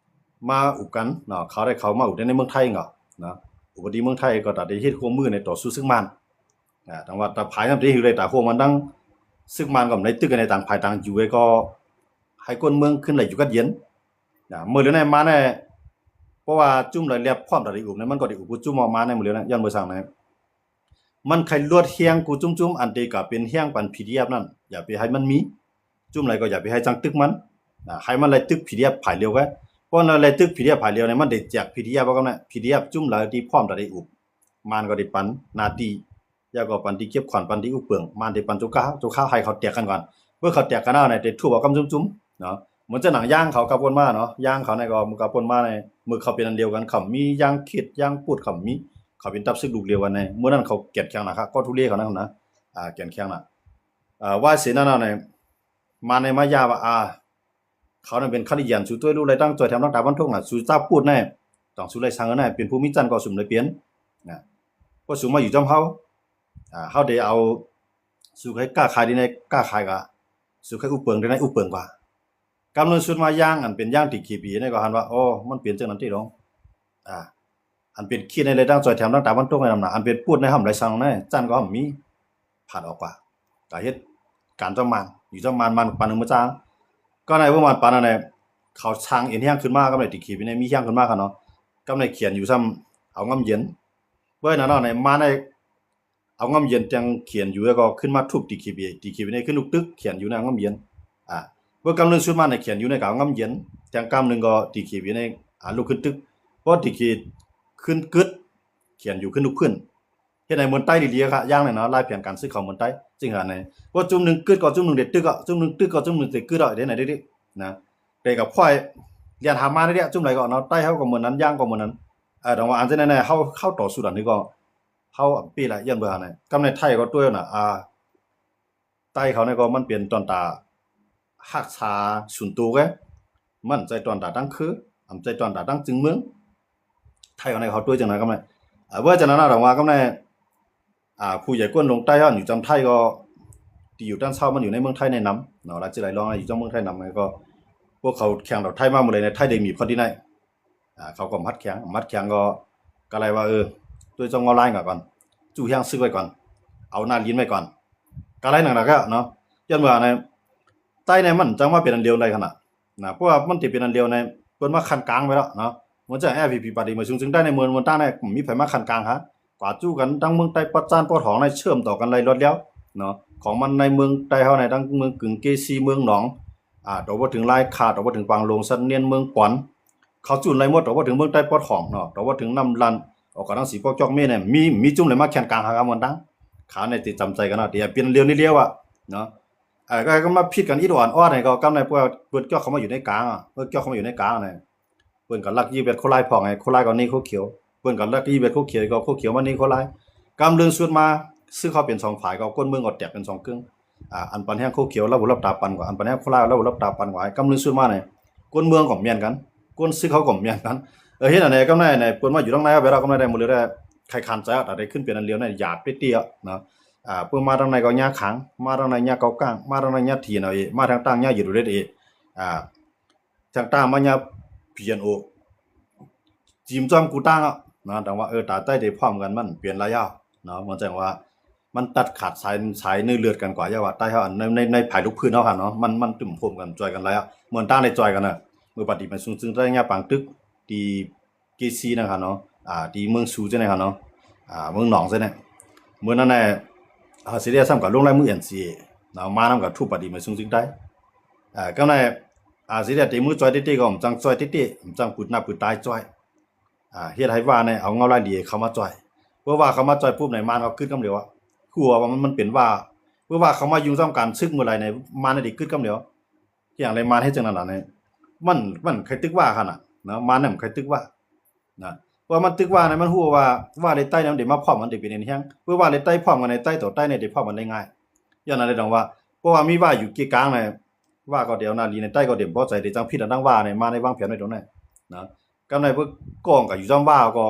ມາອຸບກັນເນາະ ເຂົາໄດ້ເຂົ້າມາອຸບໃນເມືອງໄທເນາະ ອຸບກັນທີ່ເມືອງໄທ ກໍຕາໄດ້ເຮັດຮ່ວມມືໃນຕໍ່ສູ້ຊຶກມານ ອາ ແຕ່ວ່າຕາພາຍນຳທີ່ເຮັດໄດ້ຕາໂຮມກັນທັງ ຊຶກມານກໍໄດ້ຕຶກກັນໃນຕ່າງຝ່າຍຕ່າງຢູ່ ກໍໃຫ້ຄົນເມືອງຂຶ້ນໄດ້ຢູ່ກັນເຢັນ ນະ ມື້ດຽວນີ້ມາແນ່ ເພາະວ່າຈຸ້ມລາຍແລັບພ້ອມຕາໄດ້ອຸບນີ້ ມັນກໍໄດ້ອຸບຈຸ້ມອອກມາໃນມື້ດຽວນີ້ ຍ້ອນບໍ່ສັງໃນ ມັນໄຄລວດແຮງກູຈຸ້ມໆ ອັນເຕກະເປັນແຮງປັນ PDF ນັ້ນ ຢ່າໄປໃຫ້ມັນມີ ຈຸ້ມໃດກໍຢ່າໄປໃຫ້ຈັ່ງຕຶກມັນ ນະ ໃຫ້ມັນໄລ່ຕຶກ PDF ຝ່າຍດຽວກະ ເພາະນັ້ນໄລ່ຕຶກ PDF ຝ່າຍດຽວນີ້ ມັນໄດ້ແຈກ PDF ເອົາກັນນະ PDF ຈຸ້ມໃດທີ່ພ້ອມຕາໄດ້ອຸບ ມັນກໍໄດ້ປັນໜ້າທີ່ ແລ້ວກໍປັນທີ່ເກັບຂວັນ ປັນທີ່ອຸບເປິງ ມັນໄດ້ປັນໂຈກາ ໂຈກາໃຫ້ເຂົາແຕກກັນກ່ອນ ເມື່ອເຂົາແຕກກັນແລ້ວນີ້ ໄດ້ທຸບເອົາກຳຈຸ້ມໆ ເນາະ ເໝືອນຈະໜັງຢາງເຂົາກັບປົນມາເນາະ ຢາງເຂົານີ້ກໍເມື່ອກັບປົນມານີ້ ເມື່ອເຂົາເປັນອັນດຽວກັນ ເຂົາມີຢາງເຂດ ຢາງປຸດ ເຂົາມີ ເຂົາເປັນຕັບຊຶກລູກດຽວກັນໃນ ເມື່ອນັ້ນເຂົາແກ່ນແຂງນະ ກໍທຸເລເຂົານັ້ນນະ ອາ ແກ່ນແຂງນະ ອາ ວ່າເສຍນັ້ນນະ ມາໃນມາຢາວ່າ ອາ ເຂົານັ້ນເປັນຂະລິດຢັນ ສູຕົວະລູກໄລ່ຕັ້ງ ຊ່ອຍແຖມຕັ້ງຕາບັນທົງນະ ສູຈັບປູດແນ່ ຕ້ອງສູໄລ່ສັ່ງເນາະ ເປັນຜູ້ມີຈັນກໍສູໄດ້ເປັນນະ ເພາະສູມາຢູ່ຈ້ຳເຮົາ ອ່າ ເຮົາໄດ້ເອົາ ສູໃຫ້ຄ້າຂາຍດີແນ່ ຄ້າຂາຍກະ ສູໃຫ້ອຸເປິງດີແນ່ ອຸເປິງກວ່າ ກຳເນີນສຸດມາຢ່າງ ອັນເປັນຢ່າງ ດີເຄບີ ນີ້ກໍຫັນວ່າ ໂອ້ ມັນເປັນຈັ່ງນັ້ນຕິດອງ ອ່າ ອັນເປັນຂີດໃນລາຍຕັ້ງ ຊ່ອຍແຖມຕັ້ງຕາບັນທົງໃນນຳໜ້າ ອັນເປັນປຸດໃນຫ້ອມໄດ້ສັ່ງໃນ ຈັນກໍຫ້ອມມີ ພັດອອກກວ່າ ກໍເຮັດການຈອມມານ ຢູ່ຈອມມານ ມານປານໜຶ່ງມາຈ້າງ ກໍໃນເມື່ອວານປານນັ້ນແຫຼະ ເຂົາສ້າງເອັນແຮງຂຶ້ນມາ ກໍໃນ ດີເຄບີ ໃນມີແຮງຂຶ້ນມາຄັນເນາະ ກໍໃນຂຽນຢູ່ຊ້ຳ ເອົາງຳເຢັນ ເບິ່ງນັ້ນເນາະ ໃນມາໃນ ເອົາງຳເຢັນຈັ່ງຂຽນຢູ່ ແລ້ວກໍຂຶ້ນມາທຸບ ດີເຄບີ ດີເຄບີ ໃນຂຶ້ນລຸກຕຶກ ຂຽນຢູ່ໃນເອົາງຳເຢັນ ອ່າ ເມື່ອກຳໜຶ່ງສຸດມາໃນຂຽນຢູ່ໃນກໍເອົາງຳເຢັນ ແທງກຳໜຶ່ງກໍ ດີເຄບີ ໃນ ອ່າ ລຸກຂຶ້ນຕຶກ ພໍ ດີເຄ ຂຶ້ນກຶດ ຂຽນຢູ່ຂຶ້ນລຸກຂຶ້ນ ເຮັດໃຫ້ເມີນໃຕ້ດີໆ ກະຢ່າງໜຶ່ງເນາະ ລາຍແຜນການສຶກຂອງເມີນໃຕ້ ຈຶ່ງຫາໃນ ພໍຈຸ່ມໜຶ່ງກຶດກໍຈຸ່ມໜຶ່ງໄດ້ຕຶກ ຈຸ່ມໜຶ່ງຕຶກກໍຈຸ່ມໜຶ່ງໄດ້ກຶດ ເຮັດໃຫ້ໄດ້ນະ ແຕ່ກໍພອຍລຽນຫາມານີ້ແຫຼະ ຈຸ່ມໃດກໍເນາະ ໃຕ້ເຮົາກໍເໝືອນນັ້ນ ຢ່າງກໍເໝືອນນັ້ນ ເອີ ແຕ່ວ່າອັນນັ້ນເຮົາ ເຮົາຕໍ່ສູ້ອັນນີ້ກໍ ເຮົາເປັນລະ ຢ້ານເບື່ອຫັ້ນນະ ກຳໃນໄທກໍຕົວະນະ ອ່າ ໃຕ້ເຂົານີ້ກໍມັນເປັນຕອນຕາຮັກສາສູນໂຕແກ ມັນໃຈຕອນຕາຕັ້ງຄື ມັນໃຈຕອນຕາຕັ້ງຈຶ່ງເມືອງ ໄທເຂົານີ້ເຂົາຕົວະຈັ່ງນັ້ນ ກຳໃນ ເອີ ເວີຈັ່ງນັ້ນນະ ແຕ່ວ່າກຳໃນ ອ່າ ຜູ້ໃຫຍ່ກວນຫຼົງໃຕ້ເຮົາຢູ່ຈຳໄທກໍ ທີ່ຢູ່ຕັ້ງເຊົາມັນຢູ່ໃນເມືອງໄທໃນນຳເນາະ ລາຍຈື່ລາຍລອງຢູ່ຈຳເມືອງໄທນຳ ແລ້ວກໍພວກເຂົາແຂ່ງດອກໄທມາມື້ໃດໃນໄທໄດ້ມີພໍດີໃນ ອ່າ ເຂົາກໍມັດແຂງ ມັດແຂງກໍ ກໍໄລ່ວ່າ ເອີ ໂດຍສອງເອົາລາຍກ່ອນ ຈູ້ແຮງຊຶກໄວ້ກ່ອນ ເອົາໜ້າລິນໄວ້ກ່ອນ ກໍໄລ່ໜັກໆ ແລ້ວເນາະ ຢ້ານວ່າໃນ ໃຕ້ໃນມັນຈັ່ງມາເປັນອັນດຽວໄດ້ຂະໜາດນະ ເພາະວ່າມັນຊິເປັນອັນດຽວໃນ ເພິ່ນມາຂັ້ນກາງໄວ້ແລ້ວເນາະ ເໝືອນຈັ່ງ ແອລ ພີ ພີ ປາຕີເມືອງສູງຈຶ່ງໃຕ້ໃນເມືອງ ເມືອງຕ່າງໃນ ມີໃຜມາຂັ້ນກາງຫາ ກວ່າຈູ້ກັນ ທັງເມືອງໃຕ້ປອດຈານ ປອດຫອງໃນ ເຊື່ອມຕໍ່ກັນໄດ້ລວດແລ້ວເນາະ ຂອງມັນໃນເມືອງໃຕ້ເຮົາໃນ ທັງເມືອງກຶງ ເກຊີ ເມືອງໜອງ ອ່າ ຕົວບໍ່ເຖິງລາຍຄາ ຕົວບໍ່ເຖິງປາງໂລງ ຊັນນຽນ ເມືອງປອນ ເຂົາຈູນໄລ່ໝົດ ຕົວບໍ່ເຖິງເມືອງໃຕ້ປອດຫອງເນາະ ຕົວບໍ່ເຖິງນ້ຳລັນ ອອກກັນທັງສີປອກຈອກເມ ນີ້ ມີ ມີຈຸ້ມໃດມາແຂ່ງກາງຫາກັນໝົດຕັ້ງ ຂາໃນຕິດຈຳໃຈກັນເນາະ ທີ່ເປັນລຽວນີ້ລຽວອະເນາະ ເອີ ກໍມາຜິດກັນອິດອ່ອນອອດໃນກໍກຳໃນ ເພິ່ນເຈົ້າເຂົ້າມາຢູ່ໃນກາງ ເພິ່ນເຈົ້າເຂົ້າມາຢູ່ໃນກາງໃນ ເພິ່ນກໍລັກຍືມເປັນໂຄລາຍພອງໃນ ໂຄລາຍກໍໜີໂຄຂຽວ ເພິ່ນກໍລັກຍືມເປັນໂຄຂຽວ ກໍໂຄຂຽວມາໜີໂຄລາຍ ກຳເລື່ອງສຸດມາ ຊຶກເຮົາເປັນສອງຝ່າຍ ກໍກົ້ນເມືອງກໍແຕກເປັນສອງເຄິ່ງ ອ່າ ອັນປັນແຮງໂຄຂຽວລະຫູລະຕາປັນກວ່າ ອັນປັນແຮງໂຄລາຍລະຫູລະຕາປັນກວ່າ ກຳເລື່ອງສຸດມາໃນ ກົ້ນເມືອງກໍແມ່ນກັນ ກົ້ນຊຶກເຮົາກໍແມ່ນກັນ ເອີ ເຮັດອັນໃດກຳໃນໃນ ເພິ່ນມາຢູ່ທາງໃນເຮົາໄປແລ້ວ ກຳໃນໄດ້ໝົດເລີຍ ໄດ້ໄຄຄານໃຈ ແຕ່ໄດ້ຂຶ້ນເປັນອັນດຽວໃນຢາກເຕະໆເນາະ ອ່າ ເພິ່ນມາທາງໃນກໍຍາຂາງ ມາທາງໃນຍາເກົາກ້າງ ມາທາງໃນຍາທີເນາະເອ ມາທາງຕ່າງຍາຢູ່ເດເອ ອ່າ ທາງຕ່າງມາຍາ ພີເອັນໂອ ຈີມຈອມກູຕ່າງເນາະ ແຕ່ວ່າ ເອີ ຕາໃຕ້ໄດ້ພ້ອມກັນ ມັນເປັນລະຍະເນາະ ມັນຈັ່ງວ່າ ມັນຕັດຂາດສາຍ ສາຍເນື້ອເລືອດກັນກວ່າ ຢ່າວ່າໃຕ້ເຮົາ ອັນ ໃນ ໃນ ໃນຝ່າຍລູກພື້ນເຮົາຫັ້ນເນາະ ມັນ ມັນຕື່ມໂຮມກັນ ຊ່ອຍກັນລະຍະ ເໝືອນຕ່າງໄດ້ຊ່ອຍກັນນະ ເມື່ອປາຕີໄປສູງຈຶ່ງໄດ້ຍາປາງຕຶກ ທີ່ ເກຊີ ນະຄັບເນາະ ອ່າ ທີ່ເມືອງຊູຈັ່ງໃດຄັບເນາະ ອ່າ ເມືອງໜອງຈັ່ງໃດ ມື້ນັ້ນນະ ອາເຊເຣຍຊ້ຳກັບລົງລາຍມື ເອັນຊີເອ ເນາະ ມານຳກັບທຸບປະຕິບັດສູງຈຶ່ງໄດ້ ອ່າ ກຳໃນ ອາເຊເຣຍເຕະມືຈ່ອຍເຕະໆ ກໍບໍ່ຈັ່ງຈ່ອຍເຕະໆ ບໍ່ຈັ່ງປືດໜ້າປືດຕາຈ່ອຍ ອ່າ ເຮັດໃຫ້ວ່າໃນເອົາເງົາລາຍດີເຂົ້າມາຈ່ອຍ ເພາະວ່າເຂົ້າມາຈ່ອຍປຸບໃນມານກໍກຶດກຳດຽວ ຮູ້ວ່າມັນ ມັນເປັນວ່າ ເພາະວ່າເຂົ້າມາຫຍຸ້ງຊ່ຳການຊຶກມື້ໃດໃນມານໄດ້ກຶດກຳດຽວ ເຮັດຫຍັງໃນມານເຮັດຈັ່ງນັ້ນລະ ໃນ ມັນ ມັນໃຄຕຶກວ່າຂະໜາດເນາະ ມານນັ້ນໃຄຕຶກວ່າ ນະ ເພາະວ່າມັນຕຶກວ່ານະ ມັນຮູ້ວ່າວ່າໃນໃຕ້ນະ ມັນໄດ້ມາພ້ອມກັນ ໄດ້ເປັນແຮງ ເພາະວ່າໃນໃຕ້ພ້ອມກັນ ໃນໃຕ້ຕໍ່ໃຕ້ນີ້ໄດ້ພ້ອມກັນໄດ້ງ່າຍ ຍ້ອນນັ້ນເລີຍຕ້ອງວ່າ ເພາະວ່າມີວ່າຢູ່ເກກາງນະ ວ່າກໍໄດ້ເອົາໜ້າລີໃນໃຕ້ກໍໄດ້ບໍ່ໃສ່ ໄດ້ຈັ່ງຜິດອັນດັ່ງວ່ານີ້ ມາໄດ້ວາງແຜນໄວ້ຕົງນັ້ນນະ ກຳໃນເພິ່ນກອງກັນຢູ່ຈຳວ່າ ກໍ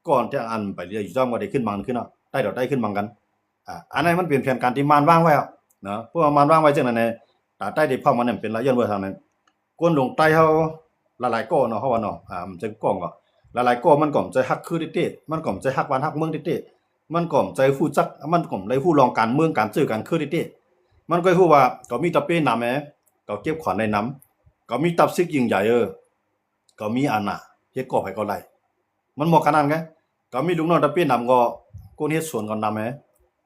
ກ່ອນທີ່ອັນໄປເລື່ອຍຢູ່ຈຳກໍໄດ້ຂຶ້ນບັງຂຶ້ນເນາະ ໃຕ້ຕໍ່ໃຕ້ຂຶ້ນບັງກັນ ອ່າ ອັນນັ້ນມັນເປັນແຜນການທີ່ມານວາງໄວ້ເນາະ ເພາະວ່າມານວາງໄວ້ຈັ່ງນັ້ນນະ ຕາໃຕ້ໄດ້ພ້ອມກັນນັ້ນເປັນລະຍ້ອນວ່າທາງນັ້ນ ຄົນຫຼົງໃຕ້ເຮົາຫຼາຍໆກໍເນາະ ເຮົາວ່າເນາະ ອ່າ ມັນຈະກ້ອງກໍ ຫຼາຍໆກໍມັນກໍບໍ່ໃຈຮັກຄືເຕະໆ ມັນກໍບໍ່ໃຈຮັກບ້ານຮັກເມືອງເຕະໆ ມັນກໍບໍ່ໃຈຮູ້ຈັກ ມັນກໍບໍ່ໄດ້ຮູ້ລອງການເມືອງການເຈີການຄືເຕະໆ ມັນກໍຮູ້ວ່າເຂົາມີຕະເປນຳແອ ເຂົາເກັບຂວັນໄດ້ນຳ ເຂົາມີຕັບສິກຍິ່ງໃຫຍ່ ເອີ ເຂົາມີອານາ ເຮັດກໍໃຜກໍໄດ້ ມັນບໍ່ຂະໜາດນັ້ນ ກະມີລູກນ້ອງຕະເປນຳກໍ ຄົນເຮັດສວນກໍນຳແຮ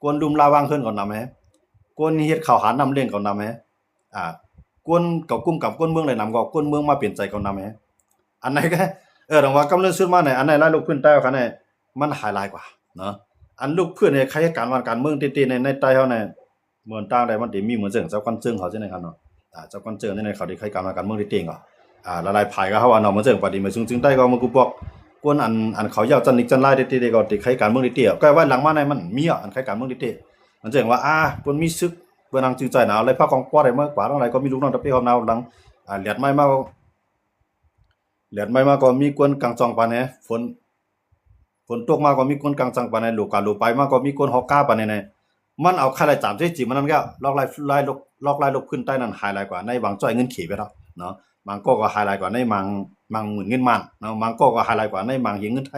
ຄົນລຸ່ມລາວາງເຮືອນກໍນຳແຮ ຄົນເຮັດເຂົ້າຫານ້ຳລ້ຽງກໍນຳແຮ ອ່າ ຄົນເຂົາກຸມກຳຄົນເມືອງໄດ້ນຳກໍຄົນເມືອງມາເປັນໃຈກໍນຳແຮ ອັນໃດກະ ເອີ ຕ້ອງວ່າກຳເລີນສຸດມາໃນ ອັນໃດລາຍລູກພື້ນໃຕ້ເຮົາຂະແນ ມັນຫາຍຫຼາຍກວ່າເນາະ ອັນລູກພື້ນໃນໃຄການວານການເມືອງເຕະໆ ໃນ ໃນໃຕ້ເຮົາໃນ ເມືອງຕ່າງໃດມັນຊິມີເໝືອນເຊິ່ງເຈົ້າກັນເຈີງເຂົາຈັ່ງໃດຄັບເນາະ ອ່າ ເຈົ້າກັນເຈີງຈັ່ງໃດເຂົາຊິໄຄການມາການເມືອງທີ່ເກັ່ງກໍ ອ່າ ຫຼາຍໆຝ່າຍກໍເຮົາວ່າເນາະ ເໝືອນເຊິ່ງປະຕິບັດສູງຈຶ່ງໄດ້ກໍມັນກູປອກ ຄົນອັນ ອັນເຂົາຢາກຈັນນິກຈັນລາຍເຕະໆ ກໍຊິໄຄການເມືອງທີ່ເຕ້ ກໍໄວ້ຫຼັງມາໃນມັນມີອະ ອັນໄຄການເມືອງທີ່ເຕ້ ມັນເຊິ່ງວ່າ ອ່າ ເພິ່ນມີຊຶກ ເພິ່ນຫາງຈື່ໃຈໜາວ ໄລ່ພາກອງປອດໃຫ້ເມືອງກວາດທັງຫຼາຍ ກໍມີລູກນ້ອງຕະເປຮອບໜາວຫຼັງ ອາ ແດດໃໝ່ມາ ແດດໃໝ່ມາກໍມີກວນກາງຈ່ອງປານແນ ຝົນ ຝົນຕົກມາກໍມີກວນກາງຈັງປານໃດ, ໂຫຼກາໂຫຼໄປມາກໍມີກວນຮອກກາປານໃດ. ມັນເອົາຄ່າລາຍຈ່າຍເສຍຈີບມັນນັ້ນກໍ ລອກລາຍ ລາຍ ລອກລາຍລູກພື້ນໃຕ້ນັ້ນ ຫາຍຫຼາຍກວ່າໃນບາງຈ້ອຍເງິນເຂດໄປແລ້ວເນາະ, ບາງກໍກໍຫາຍຫຼາຍກວ່າໃນບາງ ບາງໝື່ນເງິນມ້ານເນາະ, ບາງກໍກໍຫາຍຫຼາຍກວ່າໃນບາງເຮງເງິນໄທ.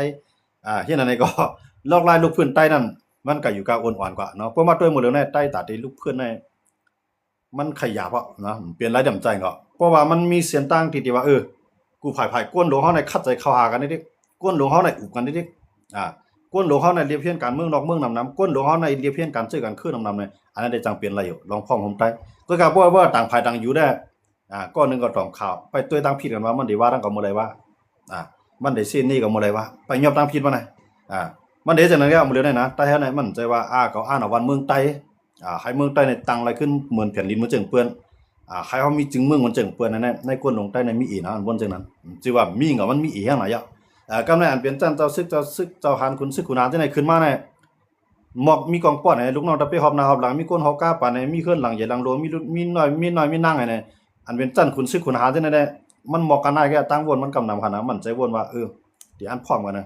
ອາ ເຮັດອັນໃດກໍ ລອກລາຍລູກພື້ນໃຕ້ນັ້ນ ມັນກໍຢູ່ກັບອ່ອນໆກວ່າເນາະ. ເພາະວ່າໂດຍໝົດແລ້ວໃນໃຕ້ຕາທີ່ລູກພື້ນໃນ ມັນຂະຫຍາບເນາະ, ເປັນລາຍດຳໃຈເນາະ, ເພາະວ່າມັນມີເສັ້ນທາງທີ່ ທີ່ວ່າ ເອີ ກູ້ພາຍ ພາຍ ກົ້ນຫຼວງເຮົາໃນຂັດໃຈເຂົ້າຫາກັນເດ້, ກົ້ນຫຼວງເຮົາໃນອຸບກັນເດ້, ອາ ກົ້ນຫຼວງເຮົາໃນລຽບຮຽນການເມືອງນອກເມືອງນຳໆ, ກົ້ນຫຼວງເຮົາໃນລຽບຮຽນການເຈີກັນຄືນຳໆ ອັນນັ້ນໄດ້ຈັ່ງເປັນລາຍຢູ່ ລອງພ້ອມໂຮມໃຕ້. ກໍກະບໍ່ວ່າຕ່າງພາຍຕ່າງຢູ່ແດ່ ອາ ກ້ອນໜຶ່ງກໍຕ້ອງເຂົ້າໄປຕົວຍທາງຜິດກັນວ່າ ມັນໄດ້ວ່ານັ້ນກໍບໍ່ໄດ້ວ່າ ອາ ມັນໄດ້ເຊັ່ນນີ້ກໍບໍ່ໄດ້ວ່າ ໄປຍອມທາງຜິດມານະ. ອາ ມັນເຮັດຈັ່ງນັ້ນແລ້ວ ມື້ເດີນນີ້ນະ ໃຕ້ເຮົານີ້ ມັນໃຈວ່າ ອາ ເຂົາອ່ານເອົາວັນເມືອງໃຕ້ ອາ ໃຫ້ເມືອງໃຕ້ນີ້ຕັ້ງລາຍຂຶ້ນເໝືອນແຜ່ນດິນເມືອງເຈີງເປີ້ນ ອາ ໃຫ້ເຮົາມີຈຶງເມືອງເໝືອນເຈີງເປີ້ນນັ້ນແຫຼະ. ໃນກວນຫຼວງໃຕ້ນີ້ມີອີກນະ ອັນບ່ອນຈັ່ງນັ້ນ ຈື່ວ່າມີກໍມັນມີອີກແຮງຫຼາຍອະ. ອາ ກຳໃນອັນເປັນຊັ້ນເຈົ້າຊຶກ ເຈົ້າຊຶກ ເຈົ້າທະຫານ ຂຸນຊຶກ ຂຸນທະຫານຈັ່ງໃດຂຶ້ນມານີ້ ໝອກມີກອງປອດໃຫ້ລູກນ້ອງຕະເປຮອບໜ້າຮອບຫຼັງ ມີຄົນຮອບກາປານໃດ ມີເຮືອນຫຼັງໃຫຍ່ຫຼັງຫຼວງ ມີລຸ ມີນ້ອຍ ມີນ້ອຍມີນາງໃຫ້ແດ່ ອັນເປັນຊັ້ນຂຸນຊຶກຂຸນຫານຈັ່ງໃດແດ່ ມັນໝອກກັນນາຍແກ່ຕ່າງວົນ ມັນກຳນຳຫັ້ນນະ ມັນໃຈວົນວ່າ ເອີ ທີ່ອັນພ້ອມກັນນະ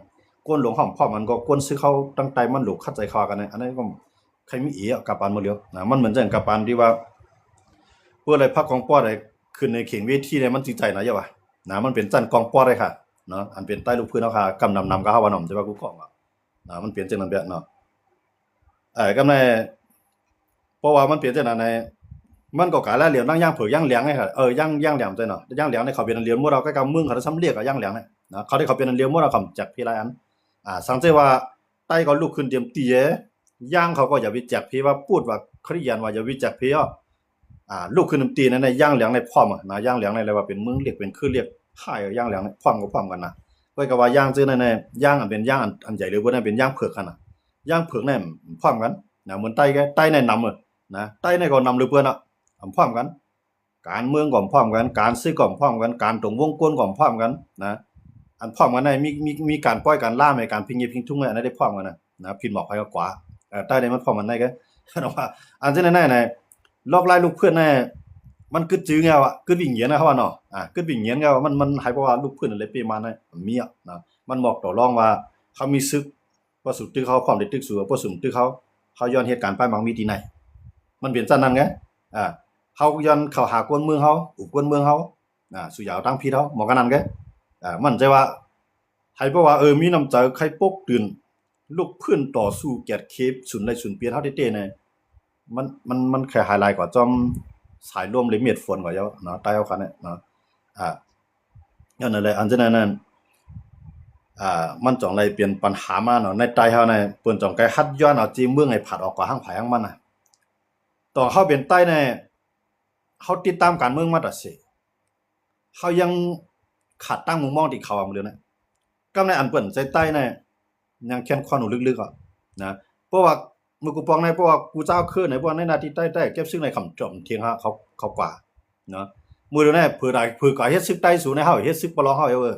ກົນຫຼວງຫ້ອມພ້ອມກັນ ກໍກົນຊຶກເຮົາຕັ້ງໃຕ້ມັນຫຼູກຂັດໃຈເຂົ້າກັນນະ ອັນນັ້ນກໍໃຄມີເອກະປານໝົດແລ້ວນະ. ມັນເໝືອນຈັ່ງກະປານທີ່ວ່າ ເປີດໄດ້ພັກກອງປອດໃຫ້ຂຶ້ນໃນເຂງເວທີໃດ ມັນຈິງໃຈນະ ຢ່າວ່ານະ ມັນເປັນຊັ້ນກອງປອດເດ້ຄ່ະເນາະ ອັນເປັນໃຕ້ລູກພື້ນເຮົາຄ່ະ ກຳນຳນຳກັບເຮົາວ່ານຳ ແຕ່ວ່າກູກອງ ນະ ມັນເປັນຈັ່ງນັ້ນແບບເນາະ. ເອີ ກຳໃນ ເພາະວ່າມັນເປັນຈັ່ງນັ້ນໃນ ມັນກໍກາຍລະຫຼຽວນາງຢ່າງເຜິກຢ່າງແຫຼງໄງ ເອີ ຢ່າງ ຢ່າງແຫຼງໃຈເນາະ ຢ່າງແຫຼງໃນເຂົາເປັນອັນລຽວໝົດເອົາ ໃກ້ກັບເມືອງເຂົາທຳລຽກກໍຢ່າງແຫຼງນະ ເຂົາໄດ້ເຂົາເປັນອັນລຽວໝົດເອົາ ເຂົາແຈກເພຫຼາຍອັນ ອາ ສັງເກດວ່າ ໄຕ້ກໍລຸກຂຶ້ນຕຽມຕີເດ ຢ່າງເຂົາກໍຢ່າໄປແຈກເພວ່າ ປູດວ່າ ຄະລິຍານວ່າຢ່າໄປແຈກເພເອົາ ອາ ລຸກຂຶ້ນນຳຕີນັ້ນນະ ຢ່າງແຫຼງໃນພ້ອມນະ ຢ່າງແຫຼງໃນເລີຍວ່າເປັນເມືອງເລັກ ເປັນຄືເລັກ ພາຍຢ່າງແຫຼງໃນ ພ້ອມກໍພ້ອມກັນນະ. ຂ້ອຍກໍວ່າຢ່າງຊື່ນັ້ນນະ ຢ່າງອັນເປັນຢ່າງອັນ ອັນໃຫຍ່ເລີຍ ບໍ່ໄດ້ເປັນຢ່າງເຜິກຫັ້ນນະ ຢ່າງເຜິກນັ້ນພ້ອມກັນນະ ເໝືອນໃຕ້ແກ ໃຕ້ໃນນຳເລີຍນະ ໃຕ້ໃນກໍນຳເລີຍເພິ່ນນະ ພ້ອມກັນ ການເມືອງກໍພ້ອມກັນ ການຊຶກກໍພ້ອມກັນ ການຕົງວົງກົນກໍພ້ອມກັນນະ ອັນພ້ອມກັນໃນ ມີ ມີ ມີການປ່ອຍການລ່າ ມີການພິງເຫຍີບພິງທຸງ ອັນນັ້ນໄດ້ພ້ອມກັນນະ ນະ ຜິດໝອກໃຜກໍກວາ ເອີ ໃຕ້ໃນມັນພ້ອມກັນໃນ ເອີ ວ່າ ອັນເຊັ່ນນັ້ນໃນ ລອກລາຍລູກເພື່ອນໃນ ມັນກຶດຈື່ແນວ ອາ ກຶດວິນຍຽນນະ ເຂົາວ່າເນາະ ອາ ກຶດວິນຍຽນແນວ ມັນ ມັນໃຫ້ ເພາະວ່າລູກເພື່ອນໄດ້ເປມານະ ມັນມີອະນະ ມັນບອກຕໍ່ລອງວ່າ ເຮົາມີຊຶກ ພວກສູນຕຶກເຮົາ ພ້ອມໄດ້ຕຶກສູ ພວກສູນຕຶກເຮົາ ເຮົາຍ້ອນເຫດການປ້າຍໝາກມີຕີໃນ ມັນເປັນຊັ້ນນັ້ນໄງ ອາ ເຮົາຍ້ອນເຂົ້າຫາກວນເມືອງເຮົາ ອຸບກວນເມືອງເຮົາ ອາ ສູຢ່າເອົາທາງຜິດເຮົາ ໝໍກະນັ້ນໄງ ອາ ມັນໃຈວ່າ ໃຫ້ເພາະວ່າ ເອີ ມີນ້ຳໃຈ ໃຄປົກຕື່ນ ລຸກຟື້ນຕໍ່ສູ້ ກຽດເຂດສູນໄລ່ສູນປ່ຽນເຮົາເຕໆ ນີ້ ມັນ ມັນ ມັນຄະຫາຍຫຼາຍກວ່າຈອມສາຍລົມ ຫຼື ເມັດຝົນກວ່າເຈົ້າເນາະ ໃຕ້ເຮົາຄັນນີ້ເນາະ ອາ ຍ້ອນນັ້ນແຫຼະ ອັນຈັ່ງນັ້ນນັ້ນ ອາ ມັນຈັ່ງໄດ້ເປັນບັນຫາມາເນາະ ໃນໃຕ້ເຮົານີ້ ເພິ່ນຈັ່ງໄກຫັດຍ້ອນເອົາຈີເມືອງໃຫ້ພັດອອກກວ່າທາງໃຜທາງມັນນະ. ຕອນເຮົາເປັນໃຕ້ນີ້ ເຮົາຕິດຕາມການເມືອງມາຕະເສ ເຮົາຍັງຂາດຕັ້ງມຸມມອງທີ່ເຂົາເອົາມາເລີຍນະ ກັບໃນອັນເພິ່ນໃສ່ໃຕ້ນີ້ ຍັງແຄນຄວາມຮູ້ລຶກໆ ອະນະ ເພາະວ່າມື້ກູປອງໃນ ເພາະວ່າກູເຈົ້າຄືໃນ ເພາະວ່າໃນໜ້າທີ່ໃຕ້ ໃຕ້ເກັບຊຶກໃນຄຳຈອມທຽງເຮົາ ເຂົາ ເຂົາກວ່າເນາະ ມື້ດຽວນີ້ ເຜີກາ ເຜີກາເຮັດຊຶກໃຕ້ສູໃນ ເຮົາເຮັດຊຶກປະລອງເຮົາເອວເອີ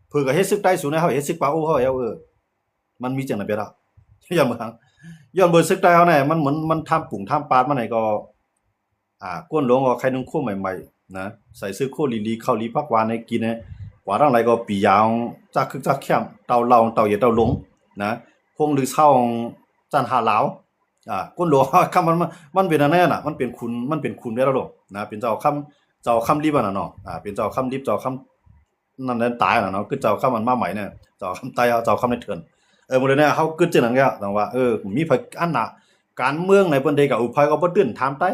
ເຜີກາເຮັດຊຶກໃຕ້ສູໃນ ເຮົາເຮັດຊຶກປາໂອເຮົາເອວເອີ ມັນມີຈັ່ງນັ້ນເບດອະ ຍ້ອນເບິ່ງ ຍ້ອນເບິ່ງຊຶກໃຕ້ເຮົານີ້ ມັນເໝືອນ ມັນທຳປຸງທຳປາດມາໃນກໍ ອາ ກົ້ນຫຼວງກໍໄຄນຸ່ງໂຄໃໝ່ໆ ນະ ໃສ່ເສື້ອໂຄລີໆ ເຂົ້າລີຜັກຫວານໃຫ້ກິນ ກວ່າທັງຫຼາຍກໍປີຢາງ ຈັກຄຶກຈັກແຄມ ເຕົ້າເຫຼົ້າ ເຕົ້າເຢຍເຕົ້າຫຼົງ ນະ ພົງລືເຊົາ ຈັນຫາລາວ ອາ ກົ້ນຫຼວງ ຄຳມັນ ມັນເປັນອັນນັ້ນນະ ມັນເປັນຂຸນ ມັນເປັນຂຸນແລ້ວໂລດ ນະ ເປັນເຈົ້າຄຳ ເຈົ້າຄຳລິບຫັ້ນນະເນາະ ອາ ເປັນເຈົ້າຄຳລິບ ເຈົ້າຄຳ ນັ້ນແຫຼະຕາຍແລ້ວເນາະ ຄືເຈົ້າຄຳອັນມາໃໝ່ນີ້ ເຈົ້າຄຳໄຕ້ ເຈົ້າຄຳໃນເທີນ ເອີ ມື້ດຽວນີ້ເຮົາຄິດຈັ່ງນັ້ນແລ້ວ ຈັ່ງວ່າ ເອີ ມີໃຜອັນນະ ການເມືອງໃນເພິ່ນເດກະອຸໄພກໍບໍ່ຕື່ນຖາມໃຕ້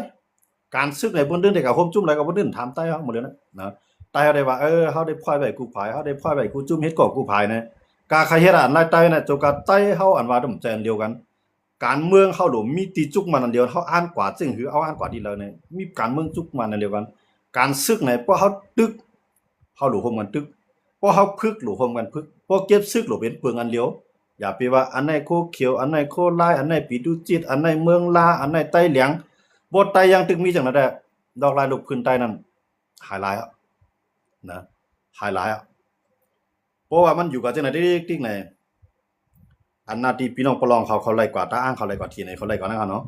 ການຊຶກໃນເພິ່ນຕື່ນເດກະໂຮມຈຸ້ມໃດກໍບໍ່ຕື່ນຖາມໃຕ້ເຮົາ ມື້ດຽວນີ້ນະ ໃຕ້ເຮົາໄດ້ວ່າ ເອີ ເຮົາໄດ້ພອຍໄວ້ກູພາຍ ເຮົາໄດ້ພອຍໄວ້ກູຈຸ້ມ ເຮັດກໍກູພາຍນະ ກະໃຄເຮັດອັນລາຍໃຕ້ນະ ຈົນກະໃຕ້ເຮົາອັນວ່າດຳໃຈອັນດຽວກັນ ການເມືອງເຮົາໂຫຼມີຕີຈຸກໝັ້ນອັນດຽວ ເຮົາອ່ານກວ່າເຊິ່ງ ຫຼື ເຮົາອ່ານກວ່າທີ່ເລີຍນີ້ ມີການເມືອງຈຸກໝັ້ນອັນດຽວກັນ ການຊຶກໃນ ພວກເຮົາຕຶກ ເຮົາໂຫຼຮ່ວມກັນຕຶກ ພວກເຮົາຝຶກໂຫຼຮ່ວມກັນຝຶກ ພວກເກັບຊຶກໂຫຼເປັນເປິງອັນດຽວ ຢ່າໄປວ່າອັນໃດໂຄຂຽວ ອັນໃດໂຄລາຍ ອັນໃດປີຕຸຈິດ ອັນໃດເມືອງລາ ອັນໃດໄຕ້ຫຼຽງ ບໍ່ໄຕ້ຢ່າງຕຶກມີຈັ່ງນັ້ນແຫຼະ ດອກລາຍລູກພື້ນໃຕ້ນັ້ນ ຫາຍຫຼາຍອະນະ ຫາຍຫຼາຍອະ ເພາະວ່າມັນຢູ່ກັບຈັ່ງໃດຕິກໆ ໃນ ອັນໜ້າທີ່ພີ່ນ້ອງປະລອງເຂົາ ເຂົາໄລ່ກວາດຕາອ່າງ ເຂົາໄລ່ກວາດທີ່ໃນ ເຂົາໄລ່ກວາດນັ້ນເນາະ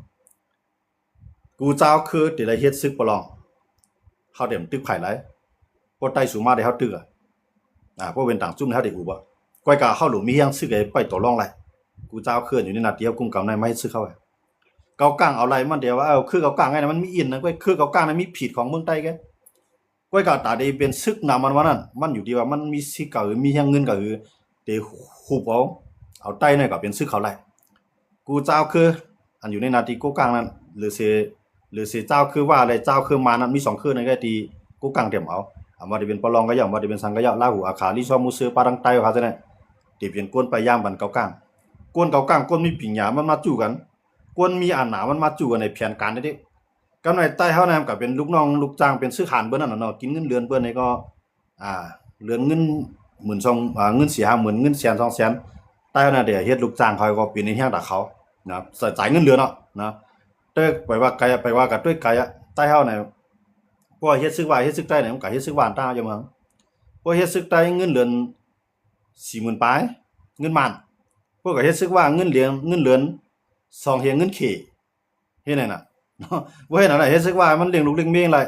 ກູເຈົ້າຄືທີ່ໄດ້ເຮັດຊຶກປະລອງ ເຮົາເຕັມຕຶກໃຜໄຫຼ ພວກໃຕ້ສູມາໄດ້ເຮົາຕຶກອະ ອາ ພວກເປັນຕ່າງຈຸ້ມເຮົາໄດ້ອຸບອະ ກ່ອຍກາເຮົາຫຼູມີຮຽງຊຶກໄດ້ໄປຕໍ່ລອງໄດ້ ກູຈາວເຄື່ອນຢູ່ໃນໜ້າທີ່ເຮົາກຸມກຳໃນມາເຮັດຊຶກເຮົາ ເຂົາກ້າງເອົາໄລ່ມັນແຕ່ວ່າ ເອີ ຄືເຂົາກ້າງໄງນະ ມັນມີອິນນະ ກ່ອຍຄືເຂົາກ້າງນະ ມີຜີດຂອງເມືອງໃຕ້ແກ ກ່ອຍກາຕາໄດ້ເປັນຊຶກນຳມັນວ່ານັ້ນ ມັນຢູ່ທີ່ວ່າມັນມີຊຶກກະຫື ມີຮຽງເງິນກະຫື ໄດ້ຫຸບເອົາ ເອົາໃຕ້ນັ້ນກໍເປັນຊຶກເຂົາໄລ່ ກູຈາວຄື ອັນຢູ່ໃນໜ້າທີ່ໂກກ້າງນັ້ນ ຫຼືເສ ຫຼືເສຈາວຄືວ່າ ແລະຈາວຄືມານັ້ນ ມີສອງຄືນັ້ນແຫຼະທີ່ໂກກ້າງຕຽມເອົາ ອາ ບໍ່ວ່າຈະເປັນປະລອງກະຢ່າ ບໍ່ວ່າຈະເປັນສັງກະຢ່າ ລາຫູ ອາຄາ ລີຊອມ ມູເຊີ ປາທັງໃຕ້ເຂົາຊັ້ນແຫຼະ ທີ່ເປັນກົນໄປຢາມກັນເຂົາກ້າງ ກົນເຂົາກ້າງ ຄົນມີປິງຍາ ມັນມາຈູ້ກັນ ຄົນມີອຳນາດ ມັນມາຈູ້ກັນໃນແຜນການເດ້ ກຳໄນໃຕ້ເຮົານະ ມັນກະເປັນລູກນ້ອງລູກຈ້າງ ເປັນຊຶກຫານເບິ່ນນັ້ນນະເນາະ ກິນເງິນເດືອນເພິ່ນນີ້ກໍ ອ່າ ເດືອນເງິນໝື່ນສອງ ອ່າ ເງິນເສຍຫ້າໝື່ນ ເງິນແສນສອງແສນ ໃຕ້ເຮົານະ ເຮັດລູກຈ້າງເຂົາກໍເປັນໃນແຮງຕາເຂົານະ ສາຍ ສາຍເງິນເດືອນເນາະນະ ແຕ່ໄປວ່າໄກ ໄປວ່າກະດ້ວຍໄກອະ ໃຕ້ເຮົານະ ພວກເຮັດຊຶກວ່າ ເຮັດຊຶກໃຕ້ນະ ມັນກະເຮັດຊຶກວ່າຕ່າງຫາກຢູ່ເມືອງ ພວກເຮັດຊຶກໃຕ້ເງິນເດືອນສີ່ໝື່ນປາຍ ເງິນໝານ ພວກກະເຮັດຊຶກວ່າ ເງິນເດືອນ ເງິນເດືອນສອງເທົ່າເງິນເຂ ເຮັດແນວນັ້ນນະ ບໍ່ເຮັດແນວນັ້ນ ເຮັດຊຶກວ່າມັນລ້ຽງລູກລ້ຽງເມງໄດ້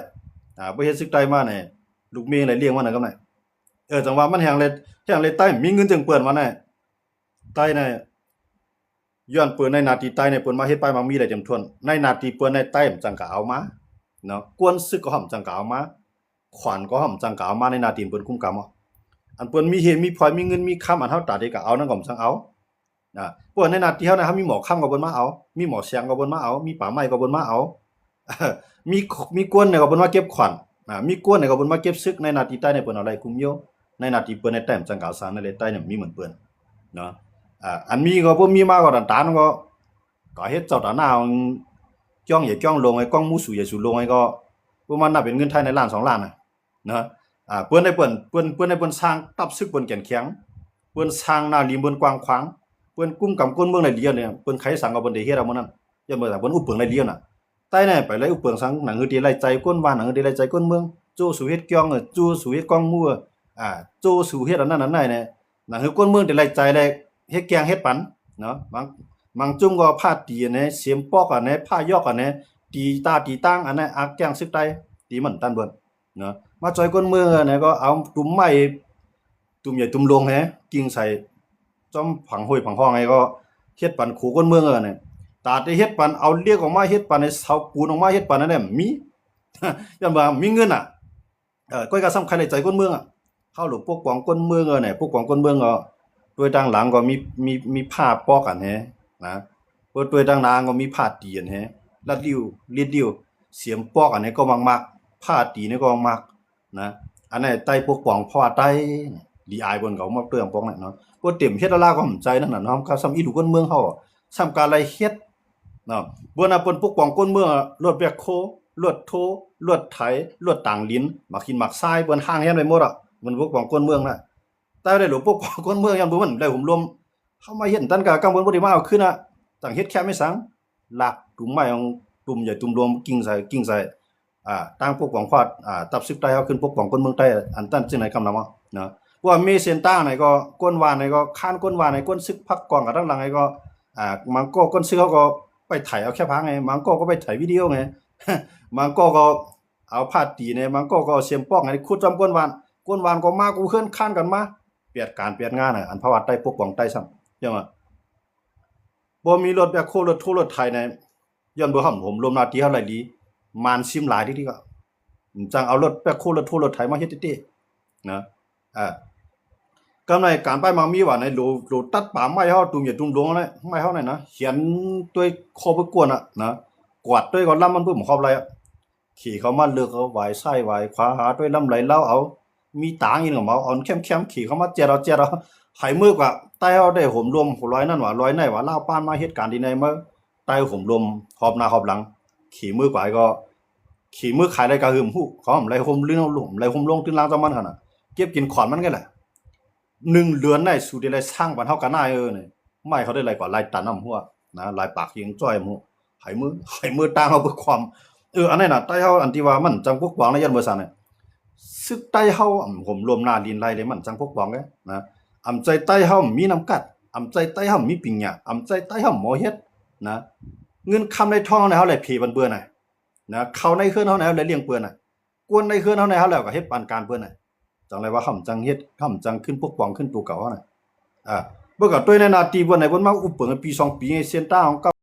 ອາ ບໍ່ເຮັດຊຶກໃຕ້ມານີ້ ລູກເມງໄດ້ລ້ຽງມັນນະ ກຳໄນ ເອີ ຈັ່ງວ່າມັນແຮ່ງເລີຍ ແຮ່ງເລີຍໃຕ້ມີເງິນຈຶ່ງເປີນວ່າແນ່ ໃຕ້ນະ ຍ້ອນເປີນໃນໜ້າທີ່ໃຕ້ນີ້ ເພິ່ນມາເຮັດປ້າຍໝາກມີໄດ້ເຕັມຖ້ວນ ໃນໜ້າທີ່ເພິ່ນໃນໃຕ້ມັນຈັ່ງກະເອົາມາເນາະ ກວນຊຶກກໍຫອມຈັ່ງກະເອົາມາ ຂວັນກໍຫອມຈັ່ງກະເອົາມາ ໃນໜ້າທີ່ເພິ່ນກຸມກຳເອົາ ອັນເພິ່ນມີເຮດມີພອຍ ມີເງິນມີຄຳ ອັນເຮົາຕາໄດ້ກະເອົານັ້ນກໍມັນຈັ່ງເອົາ ນະ ເພາະວ່າໃນໜ້າທີ່ເຮົານະ ເຮົາມີໝໍຄຳກໍເພິ່ນມາເອົາ ມີໝໍແສງກໍເພິ່ນມາເອົາ ມີປ່າໄມ້ກໍເພິ່ນມາເອົາ ມີ ມີກວນນີ້ກໍເພິ່ນມາເກັບຂວັນ ນະ ມີກວນນີ້ກໍເພິ່ນມາເກັບຊຶກ ໃນໜ້າທີ່ໃຕ້ນີ້ເພິ່ນເອົາໄລ່ກຸມໂຍ ໃນໜ້າທີ່ເພິ່ນໃນແຕ້ມຈັ່ງກາວສານນັ້ນແຫຼະ ໃຕ້ນີ້ມີໝົດເພິ່ນເນາະ ອາ ອັນມີກໍບໍ່ມີມາກໍຕານຕານກໍ ກໍເຮັດເຈົ້າຕາໜ້າ ຈ້ອງໃຫຍ່ຈ້ອງໂລງ ໃຫ້ກ້ອງໝູ່ສູໃຫຍ່ສູໂລງ ໃຫ້ກໍປະມານນັບເປັນເງິນໄທໃນລ້ານສອງລ້ານນະ ນະ ອາ ເພິ່ນໃຫ້ເພິ່ນ ເພິ່ນ ເພິ່ນໃຫ້ເພິ່ນສ້າງທັບຊຶກເພິ່ນແກ່ນແຂງ ເພິ່ນສ້າງໜ້າລິມເພິ່ນກວ້າງຂວາງ ເພິ່ນກຸມກຳກົນເມືອງໄດ້ດີແລ້ວ ເພິ່ນໃຄສັງກໍເພິ່ນໄດ້ເຮັດເອົາໝົດນັ້ນ ຍ້ອນວ່າເພິ່ນອຸບເຜິງໄດ້ດີນະ ໃຕ້ນັ້ນໄປໄລ່ອຸບເປິງສັງ ໜັງຮືໄດ້ໄລ່ໃຈຄົນວ່າ ໜັງຮືໄດ້ໄລ່ໃຈຄົນເມືອງ ໂຈ້ສູເຮັດກ້ອງ ໂຈ້ສູເຮັດກ້ອງໝູ່ ອາ ໂຈ້ສູເຮັດອັນນັ້ນອັນນີ້ແນ່ ໜັງຄືຄົນເມືອງໄດ້ໄລ່ໃຈແລ້ວ ເຮັດແກງເຮັດປັນເນາະ ບາງ ບາງຈຸ້ມກໍພາຕີອັນແນ່ ເສມປອກອັນແນ່ ພາຢອກອັນແນ່ ຕີຕາຕີຕ່າງອັນແນ່ ອາກແກ້ງຊຶກໃຕ້ ຕີມັນຕັນເບິ່ນ ເນາະ ມາຈອຍຄົນເມືອງແນ່ ກໍເອົາຕຸ່ມໄມ້ ຕຸ່ມໃຫຍ່ຕຸ່ມຫຼວງແຮ ກິ່ງໃສ່ ຈອມຜັງຫ້ວຍຜັງຮ່ອງໃຫ້ ກໍເຮັດປັນໂຂຄົນເມືອງເອີນະ ຕາແຕ່ເຮັດປັນ ເອົາເລກອອກມາເຮັດປັນ ໃຫ້ເສົາປູນອອກມາເຮັດປັນນັ້ນແຫຼະ ມີ ຢ້ານວ່າມີເງິນນະ ເອີ ຂ້ອຍກໍສຳຄັນໃນໃຈຄົນເມືອງອະ ເຮົາຫຼູປົກປ້ອງຄົນເມືອງເອີນະ ປົກປ້ອງຄົນເມືອງກໍ ໂດຍທາງຫຼັງກໍມີ ມີ ມີຜ້າປອກອັນແຮ ນະ ໂດຍທາງໜ້າກໍມີຜ້າຕີອັນແຮ ລັດລິ້ວ ລິດລິ້ວ ສຽມປອກອັນນີ້ກໍມັກໆ ຜ້າຕີນີ້ກໍມັກ ນະ ອັນນັ້ນໃຕ້ປົກປ້ອງ ເພາະວ່າໃຕ້ລີອາຍເພິ່ນກໍມາເຕີມປ້ອງນັ້ນເນາະ ບໍ່ເຕັມເຮັດລະລາກໍຫຳໃຈນັ້ນນະເນາະ ກໍສ່ຳອີ່ລູກຄົນເມືອງເຮົາ ສ່ຳກາໄລເຮັດເນາະ ເພິ່ນນະ ເພິ່ນປົກປ້ອງຄົນເມືອງ ລົດແບັກໂຄ ລົດໂທ ລົດໄຖ ລົດຕາງດິນ ໝາກຫີນໝາກຊາຍ ເພິ່ນຫ້າງແຮນໄວ້ໝົດອະ ເພິ່ນປົກປ້ອງຄົນເມືອງນະ ແຕ່ໄດ້ຫຼວງປົກປ້ອງຄົນເມືອງ ຍ້ອນບໍ່ມັນໄດ້ຫຸມລົມ ເຮົາມາເຮັດ ຕັນກາກຳເພິ່ນບໍ່ໄດ້ມາເອົາຄືນນະ ຈັ່ງເຮັດແຄມໃຫ້ສັງ ລາກຕຸ່ມໄມ້ຂອງ ຕຸ່ມໃຫຍ່ຕຸ່ມຫຼວງ ກິ່ງໃສ່ ກິ່ງໃສ່ ອ່າ ຕັ້ງປົກປ້ອງຄວາມ ອ່າ ຕັບຊຶກໃຕ້ເຮົາຂຶ້ນ ປົກປ້ອງຄົນເມືອງໃຕ້ ອັນນັ້ນຈຶ່ງໄດ້ກຳນຳເນາະ ເພາະວ່າມີເສັ້ນທາງໃດກໍ ກົນຫວານໃດກໍ ຄານກົນຫວານໃດ ກົນຊຶກພັກກອງກັນທາງຫຼັງໃດກໍ ອ່າ ບາງກໍ ກົນຊຶກເຮົາກໍໄປໄຖເອົາແຄບຫາງໃດ ບາງກໍ ກໍໄປໄຖວິດີໂອໃດ ບາງກໍ ກໍເອົາຜ້າຕີໃດ ບາງກໍ ກໍເອົາສຽມປອກໃດ ຂຸດຈອມກົນຫວານ ກົນຫວານກໍມາ ກູເຮືອນຄານກັນມາ ປຽດການປຽດງານ ອັນພາວະໃຕ້ປົກປ້ອງໃຕ້ຊ້ຳ ຈັ່ງວ່າ ບໍ່ມີລົດແບັກໂຄ ລົດໂທ ລົດໄຖໃນ ຍ້ອນບໍ່ຫຸມລົມໜ້າທີ່ເຮົາໄດ້ດີ ມານຊິມຫຼາຍເດ້ ກໍຈັ່ງເອົາລົດແບັກໂຄ ລົດໂທ ລົດໄຖມາເຮັດເດ້ໆ ນະ ອາ ກຳໃນການປ້າຍໝາກມີວ່າໃນໂຫຼ ໂຫຼຕັດປ່າໄມ້ເຮົາ ຕຸ່ມໃຫຍ່ຕຸ່ມຫຼວງນະ ໄມ້ເຮົານັ້ນນະ ຂຽນດ້ວຍຂໍ້ເບິ່ງກວນນະ ນະ ກວາດດ້ວຍກໍລຳມັນເບິ່ງຂອບໄລ່ ເຂເຂົາມາເລິກເອົາ ຫວາຍຊ້າຍຫວາຍຂວາ ຫາດ້ວຍລຳໄຫຼລາວເອົາ ມີຕາງອີກກໍເອົາ ເອົາແຄມໆ ເຂເຂົາມາແຈດເອົາ ແຈດເອົາ ໃຫ້ເມືອກວ່າ ໃຕ້ເຮົາໄດ້ໂຫມລົມ ລອຍນັ້ນວ່າ ລອຍໃນວ່າ ລາວປານມາເຮັດການທີ່ໃນເມືອງ ໃຕ້ໂຫມລົມ ຮອບໜ້າຮອບຫຼັງ ເຂເມືອກວ່າກໍ ເຂເມືອຂາຍໄດ້ກະຫຶມຮູ້ ເຂົາໄລ່ໂຮມລຶ້ງເອົາ ໄລ່ໂຮມລົງຕື່ນລາງຈາກມັນຫັ້ນນະ ເກັບກິນຂອນມັນກັນແຫຼະ. ໜຶ່ງເດືອນໄດ້ ສູໄດ້ໄລ່ສ້າງປານເຮົາກະໜ້າຍ ເອີ ນີ້ ໄມ້ເຂົາໄດ້ໄລ່ກວ່າໄລ່ຕັນນຳຫົວນະ ຫຼາຍປາກເຮງຈ້ອຍໝູ່ ໃຫ້ມື ໃຫ້ມືຕ່າງເຮົາເບິ່ງຄວາມ ເອີ ອັນນັ້ນນະ ໃຕ້ເຮົາ ອັນທີ່ວ່າມັນຈັ່ງປົກປ້ອງນະ ຢ້ານບໍ່ຊັ້ນນະ ຊຶກໃຕ້ເຮົາ ອຳ ໂຫມລົມໜ້າດິນໄລ່ເລີຍ ມັນຈັ່ງປົກປ້ອງເດ້ນະ ອຳໃຈໃຕ້ເຮົາມີນ້ຳກັດ ອຳໃຈໃຕ້ເຮົາມີປິງຍາ ອຳໃຈໃຕ້ເຮົາໝໍເຮັດນະ ເງິນຄຳໃນທ້ອງໃນເຮົາໄລ່ເພປັນເບິ່ນນະ ນະ ເຂົ້າໃນເຮືອນເຮົາໃນເຮົາໄດ້ລ້ຽງເພິ່ນນະ ກວນໃນເຮືອນເຮົາໃນເຮົາແລ້ວກໍເຮັດປານການເພິ່ນນະ ຈັ່ງໄດ້ວ່າ ເຮົາຈັ່ງເຮັດ ເຮົາຈັ່ງຂຶ້ນປົກປ້ອງຂຶ້ນໂຕເກົ່າຫັ້ນນະ. ເອີ ເບິ່ງກໍໂຕໃນໜ້າທີ່ເພິ່ນໃຫ້ເພິ່ນມາອຸບເບິ່ງໃນປີສອງປີໃນເສັ້ນທາງຂອງ